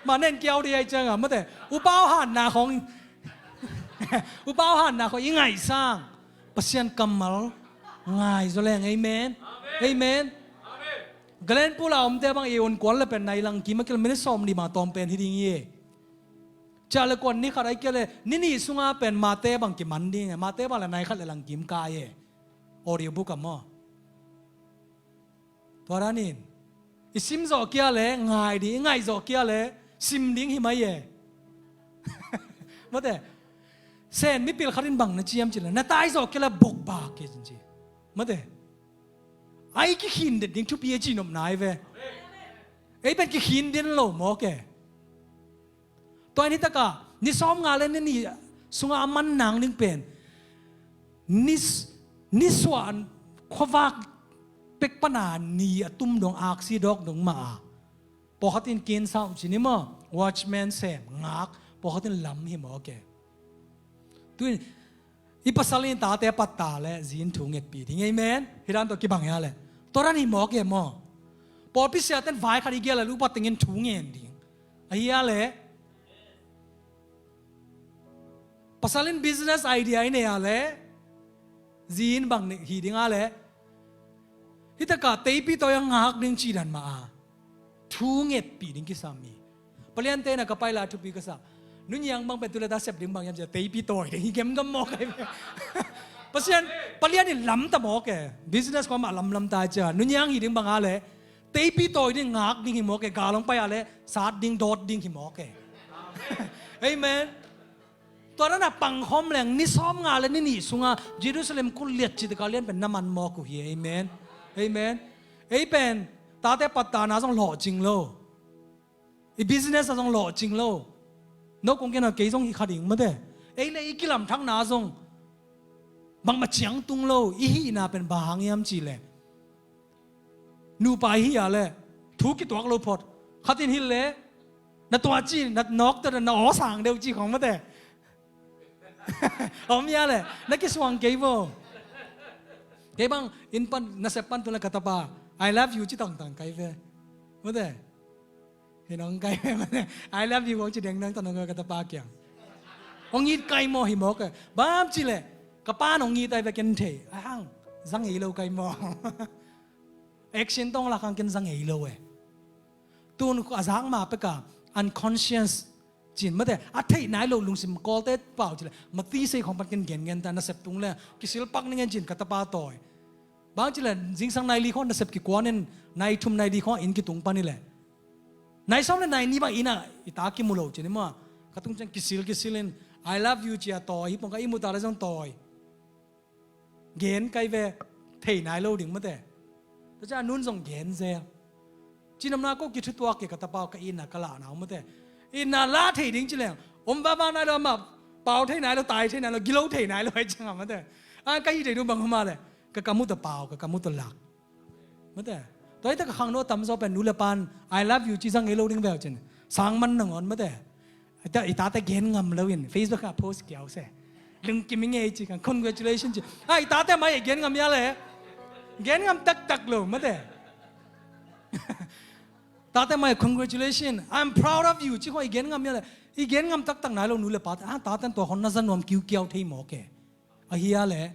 Ma nen kiau di ai ciang a. Mate, U Pau hanna khong. U Pau hanna khong i ngaihsa. Pasian kammal ngai zaw leng. Amen. Amen. Galen pula omte bang i un kuan le pen nai lang kim a kil minute sawm ni ma tawm pen hi ding hi. Cia le kuan ni khat ai kei le ni nih sunga pen mate bang kiman ding. Mate bang le nai khat le lang kim kai e. Audio book a maw. Tua danin i sim zawh kia le ngai ding, i ngaih zawh kia le sim ding hi mai e. Mate, Sen mipil khat in bang na ciam ci le na tai zawh kia le bokbak kia cin ci. Mate, ai kikhin det ding thupi a ci nop nai ve. Ei pen kikhin den lo mawk e. Tua in hi takah ni sawm nga le ni nih sunga a man nang ding pen ni, ni suah khuavak pek pana ni a tum dong aksi dawk dong mah a. Pawlkhat in kinsa uh ci ni maw, watchman sem, ngak, pawlkhat in lam hi mawk e. Tuin i pasal in tate patta le zi in thu ngetpi ding, amen. Hi dan tawh kibang ia le. Tua dan hi mawk e maw. Pawlpi siaten vai khat i gial le lupa tengin thu ngen ding. Ahi a le. Pasal in business idea i nei a le. Zi in bang hi ding a le. Hi takah teipi tawi a ngak ding ci dan mah a. Thu ngetpi ding kisam hi. Palian te na ka pai la thupi ka sa. Nunyiang bang pen tu le ta sep ding bang yam cia teipi tawi ding hi gemgam mawk ai. Pasian, Palian in lam ta mawk e. Business kua mah lamlam ta cia. Nunyiang hi ding bang a le. Teipi tawi ding ngak ding hi mawk e. Galong pai a le sat ding dawt ding hi mawk e. Amen. Tua dan a pangkhawm leng ni sawm nga le ni nih sunga Jerusalem kul liat ci taka lian pen na man mawk uh hi. Amen. Amen. Ei pen tate pattana zong lawhcing lo. I business a zong lawhcing lo. No kong kena kei zong hi kha ding mate. Ei le i kilamthakna zong bangmah ciang tung lo. I hihna pen bang hang hiam ci le. Nupa i hi a le thu kituak lo phot. Khat in hi le na tua ci na nawk ta na aw sang deuh ci khong mate. Om ia le na kisuang kei bo. Kei bang inn pan nasep pan tu le ka tapa I love you ci tangtang kai ve. Mate. Hi nong kai ve mate. I love you hong ci deng nang ta nong ka tapa kiang. Hong it kai maw hi maw ka. Bam ci le ka pa nong it ai ve ken thei. Ai hang zang ei lo kai maw. Action tawng lak hang ken zang ei lo e. Tun a zak ma peka unconscious cin mate a theih nai lo lungsim kawlte pau ci le mati sei khong pan ken gen ngen ta nasep tung le kisil pak ni ngen cin ka tapa tawi. Bang ci le zingsang nai li khong nasep kikuan in nai thum nai li khong in kitung pan i le. Nai sawm le nai ni bang ina i ta kimu lo cin i mua. Ka tung ciang kisil kisil in I love you cia tawi hi pong ka i mu ta le zong tawi. Gen kai ve thei nai lo ding mate. Tua ciang a nun zong gen zel. Cinamna ko kithutuak ke ka tapau ka itna ka lahna uh mate. Itna la thei ding ci leng om vava nai lo amah pau thei nai lo tai thei nai lo gilo thei nai lo ai cianga mate. A ka hi thei ding bang homa le ka kamu ta pau ka kamu ta lak. Mate. Tua hi ta ka khangno tamzaw pen nu le pan I love you ci zang ei lo ding veu cin sang man nangawn mate. I ta, i tate gen ngam lo in Facebook ah post kiau se. Lungkim i ngei ci kan congratulations ci. A i tate mai gen ngam ia le. Gen ngam taktak lo mate. Tate mai congratulations, I'm proud of you ci khong i gen ngam ia le. I gen ngam taktak nai lo nu le pate a taten tua hon na za nuam kiukiau thei maw ke. Ahi a le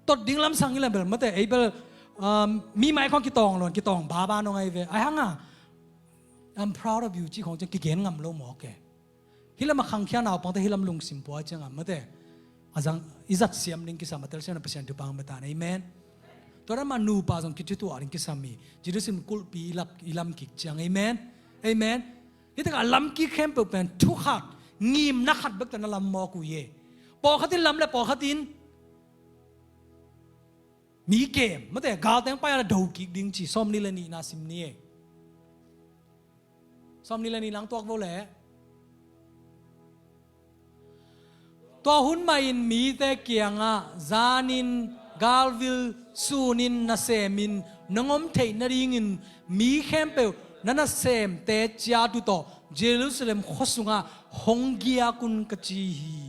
tot ding lamsang i le bel mate ei bel mi mai khong kitawng lon kitawng baba nong ai ve ai hanga. I'm proud of you ci khong ciang kigen ngam lo maw ke. Hi lam a khangkhia naupangte hi lam lungsim pua cianga mate a zang i zat siam ding kisam a telsiam na Pasian thupang matan amen. Tua dan ma nupa zong kithutuah ding kisam hi. Jerusalem kulhpi i lam kik ciang amen. Amen. Hi takah a lam kik khempeuh pen thu khat ngimna khat bekte na lam mawk uh hi. Pawlkhat in lam le pawlkhat in mi kem mate galteng pai a la do kik ding ci sawm ni le nihna sim ni e. Sawm ni le nih lang tuak vo le. Tua hun mah in mite kiangah zanin Galvil sunin nasemin nong om theih nadingin mi khempeuh na nasemte ciat uh tawh Jerusalem khua sungah hong giak un ka ci hi.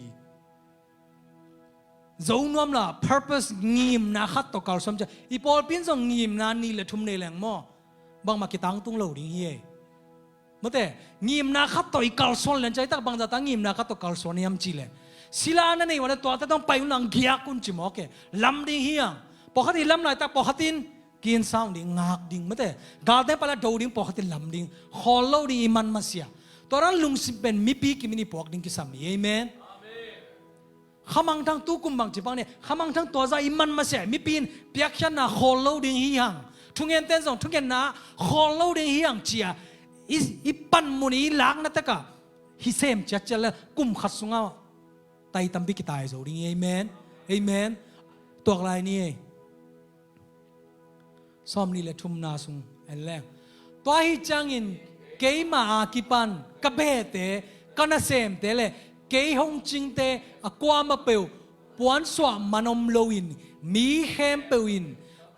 Zo nuam la, purpose, ngimna khat tawh kalsuan cia. I pawlpi in zong ngimna nih le thum nei leng maw, bangmah kitangtung lo ding hi ei. Mate, ngimna khat tawh i kalsuan lian cia, i tak bangzah ta ngimna khat tawh kalsuan hiam ci le, sila na nei uh a le tuate tawh pai un lang giak un ci mawk e. Lam ding hi hang. Pawlkhat i lam laitak pawlkhat in kinsa uh ding, ngak ding, mate. Galte pa la do ding, pawlkhat in lam ding. Khawl lo ding i man masiah. Tua dan lungsim pen mipi kimin i puak ding kisam hi. Amen. Khamangthang tu kum bang ci bang ni, khamangthang tua zah i man masiah, mipi in piakkhiatna khawl lo ding hi hang. Thungente in zong thungetna khawl lo ding hi hang cia i, i panmun i lakna takah hi sem ciatciat le kum khat sungah tai tampi kitai zo ding hi. Amen. Amen. Tuak lai ni ei. Sawm nih le thumna sung en leng. Tua hi ciangin keimah a kipan ka behte, ka nasemte le kei hong cingte a kuamah peuh puansuah man om loin mi khempeuh in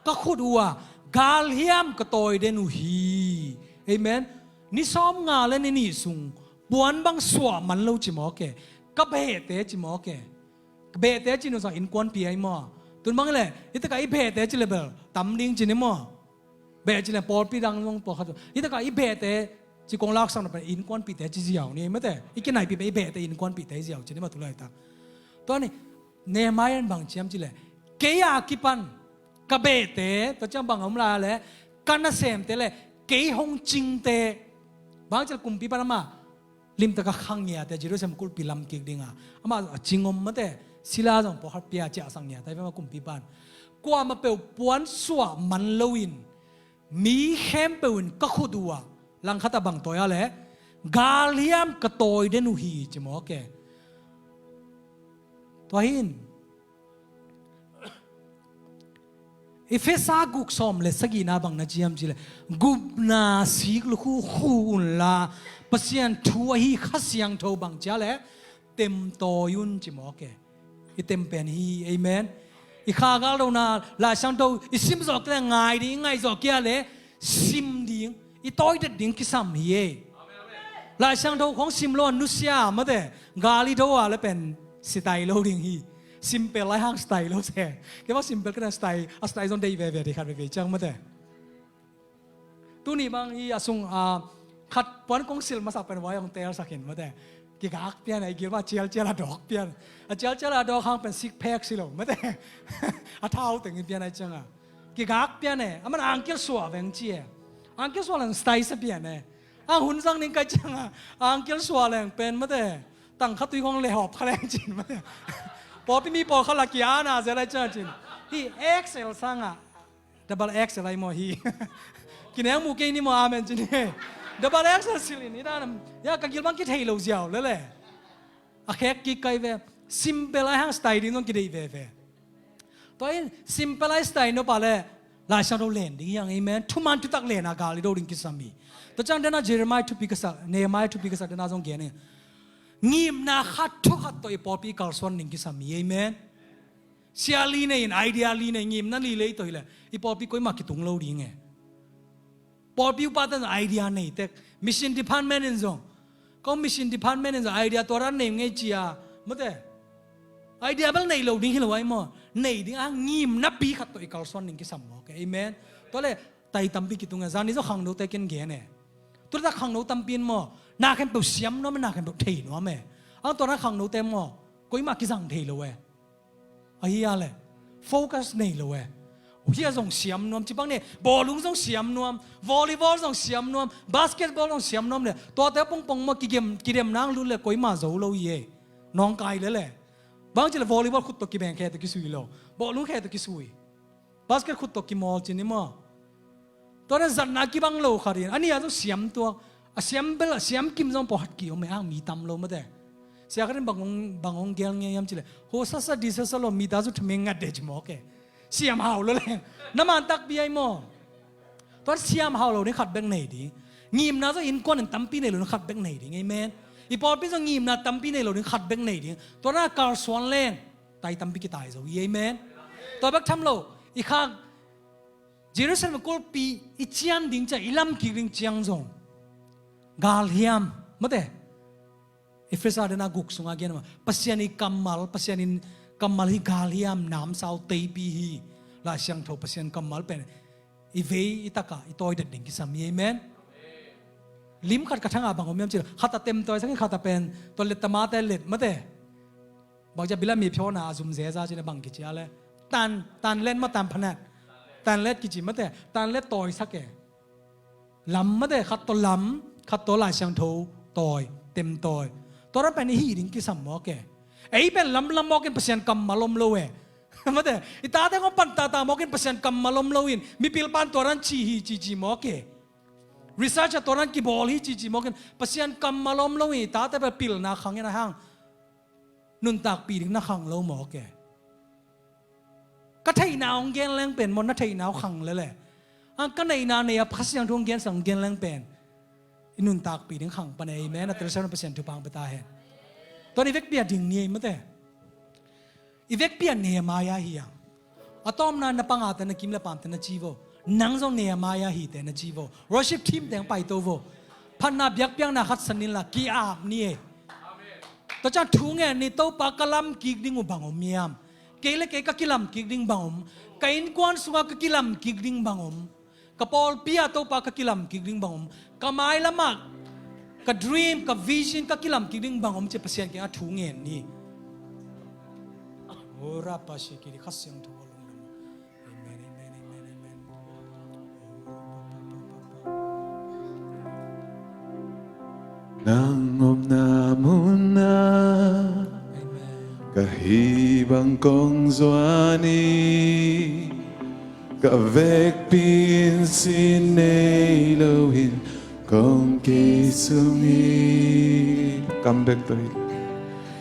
ka khut uhah galhiam ka tawi den uh hi. Amen. Ni sawm nga le ni nih sung puan bang suah man lo ci mawk e. Ka behte ci mawk e. Ka behte ci nusang innkuanpih ahi maw? Tun bang le, i takah i behte ci le bel tam ding ci ni maw? Beh ci le pawlpi dang zong pawlkhat. I takah i behte ci kong laksak na pen innkuanpihte ci ziau ni mate. I kinaipih pen i behte innkuanpihte i ziau ci ni maw tu laitak. Tua ni, Nehemiah in bang ciam ci le, kei a kipan ka behte, tua ciang bang a om lai le, ka nasemte le kei hong cingte. Bang ci le kumpipa in amah limtaka khang ngiate, Jerusalem kulhpi lam kik dinga amah a cing om mate, sila zong pawlkhat pia ciahsak ngiate, amah kumpipa in kuamah peuh puansuah man loin mi khempeuh in ka khut uhah, langkhatah bang tawi a le, galhiam ka tawi den uh hi ci mawk e. Tua hi in Efesa guk sawm le sagihna bang na ciam ci le, gupna sik lukhu khu unla, Pasian thu ahi Kha Siangtho bang cia le, temtawi un ci mawk e. I tem pen hi. Amen. I kha galdona Lai Siangtho i sim zawh kei le ngai ding, i ngaih zawh kei le sim ding, i tawi det ding kisam hi e. Lai Siangtho khong sim lo a nusia mate, gal i do a le pen sitai lo ding hi. Simple lai hang sitai lo se. Kei bang simple kena sitai, a sitai zong dei veve dei khat veve ciang mate. Tuni bang hi a sung a khat puan kong sil masak pen vai hong telsak hin mate. Kigak pian a i gil bang a cialcial a dawk pian. A cialcial a dawk hang pen six pack si lo mate. A thau teng in pian a i cianga kigak pian e. A man angkil suah veng ci e. Angkil suah leng sitai sa pian e. A hun zang ning kai cianga angkil suah leng pen mate. Tang kha tui khong le hawp kha leng cin mate. Pawlpi mi pawlkhat la kia na zia lai cianga cin. Hi X L sanga Double X L ai maw hi. Kineng mu kei ni maw amen cin hi. Double X L silin i dan ya ka gil bang kithei lo ziau lele. A khek kik kai ve. Simple ai hang style ding zong kideih veve. Tua in simple ai style no pa le Lai Siangtho len ding hiang amen. Thuman thutak len a gal i do ding kisam hi. Tua ciang dena Jeremiah thupi ka sa, Nehemiah thupi ka sa dena zong gen hi. Ngimna khat thu khat tawh i pawlpi kalsuan ding kisam hi amen. Sia li nei in idea li nei ngimna li lei tawh hileh i pawlpi koimah kitung lo ding e. Pawlpi upate zong idea nei tek. Mission department in zong, ko mission department in zong idea tua ran nei ngei cia mate. Idea bel nei lo ding hi lo ai maw? Nei ding a ngimna pi khat tawh i kalsuan ding kisam maw ke? Amen. Tua le tai tampi kitung e. Zani zong khangnote ken gen e. Tua tak khangno tampi in maw, na khempeuh siam nuam e, na khempeuh thei nuam e. Ang tua na khangnote maw, koimah kizang thei lo e. Ahi a le focus nei lo e. Hia zong siam nuam ci bang ne, bawlung zong siam nuam, volleyball zong siam nuam, basketball zong siam nuam le tuate pongpong maw kidem, kidem nang lut le koimah zo lo hi e. Nawngkai le le bang ci le volleyball khut tawh kibeng khe tawh kisui lo, bawlung khe tawh kisui, basket khut tawh kimawl ci ni maw? Tua dan zatna kibang lo khat in a nih a zong siam tuak. A siam bel a siam kim zong pawlkhat ki om e, ang mi tam lo mate. Sia khat in bang hong, bang hong gel nge hiam ci le, ho sasa di sasa lo mi ta zu thumeng ngat de ci maw ke. Siam hau lo leng na man takpi ai maw? Tua siam hau lo ding khat bek nei ding. Ngimna zong innkuan in tampi nei lo ding khat bek nei ding. Amen. I pawlpi zong ngimna tampi nei lo ding khat bek nei ding. Tua na kalsuan leng tai tampi kitai zo hi. Amen. Tua bek tham lo, i khang Jerusalem kulhpi i cian ding ciang, i lam kik ding ciang zong galhiam, mate. Efesa dan a guk sungah gen mah, Pasian i kammal, Pasian in kammal hi galhiam, namsau teipi hi. Lai Siangtho Pasian kammal pen i vei i takah i tawi det ding kisam hi. Amen. Lim khat ka thangah bang om hiam cih leh, khat a temtawi sak in, khat a pen tua let tamate let, mate. Bang ci a, bilam i phiawna a zum zeza cih leh bang kici a leh, tan, tan let mah, tan phanat, tan let kici, mate, tan let tawi sak e. Lam, mate, khat tawh lam, khat tawh Lai Siangtho tawi, temtawi. Tua dan pen i hih ding kisam mawk e. Ei pen lamlam mawk in Pasian kammal om lo e. Mate, i tate hong pan tata mawk in Pasian kammal om lo in, mipil pan tua dan ci hi cici mawk e. Research a tua dan kibawl hi cici mawk in, Pasian kammal om lo in i tate pen pilna khang in a hang nuntakpih ding na khang lo mawk e. Ka theihna hong gen leng pen maw, na theihna hong khang lel e. A, ka neihna nei a Kha Siangtho hong gensak hong gen leng pen i nuntakpih ding khang pan e. Amen. A telsiam na Pasian thupha hong pia ta hen. Tua ni vekpi a ding ni ei, mate. I vekpi a Nehemiah hi a. A tawpna na pangate, na kim le pamte na ci vo. Nang zong Nehemiah hite na ci vo. Worship team teng paito vo. Phatna biakpiakna khat san inla ki-ap ni e. Tua ciang thu ngen ni, Topa, ka lam kik ding uh bang om hiam? Kei le kei ka kilam kik ding bang om? Ka innkuan sungah ka kilam kik ding bang om? Ka pawlpi ah Topa ka kilam kik ding bang om? Ka mailam ah ka dream, ka vision ka kilam kik ding bang om ci a Pasian kiangah thu ngen ni. Ora pa si ki di Kha Siangtho a lungdam. Amen, amen, amen, amen. Nang omna munah ka hih bang kong zuan hi. Ka vekpi in sin nei lo in kong kei sung hi. Kam bek tawh hi.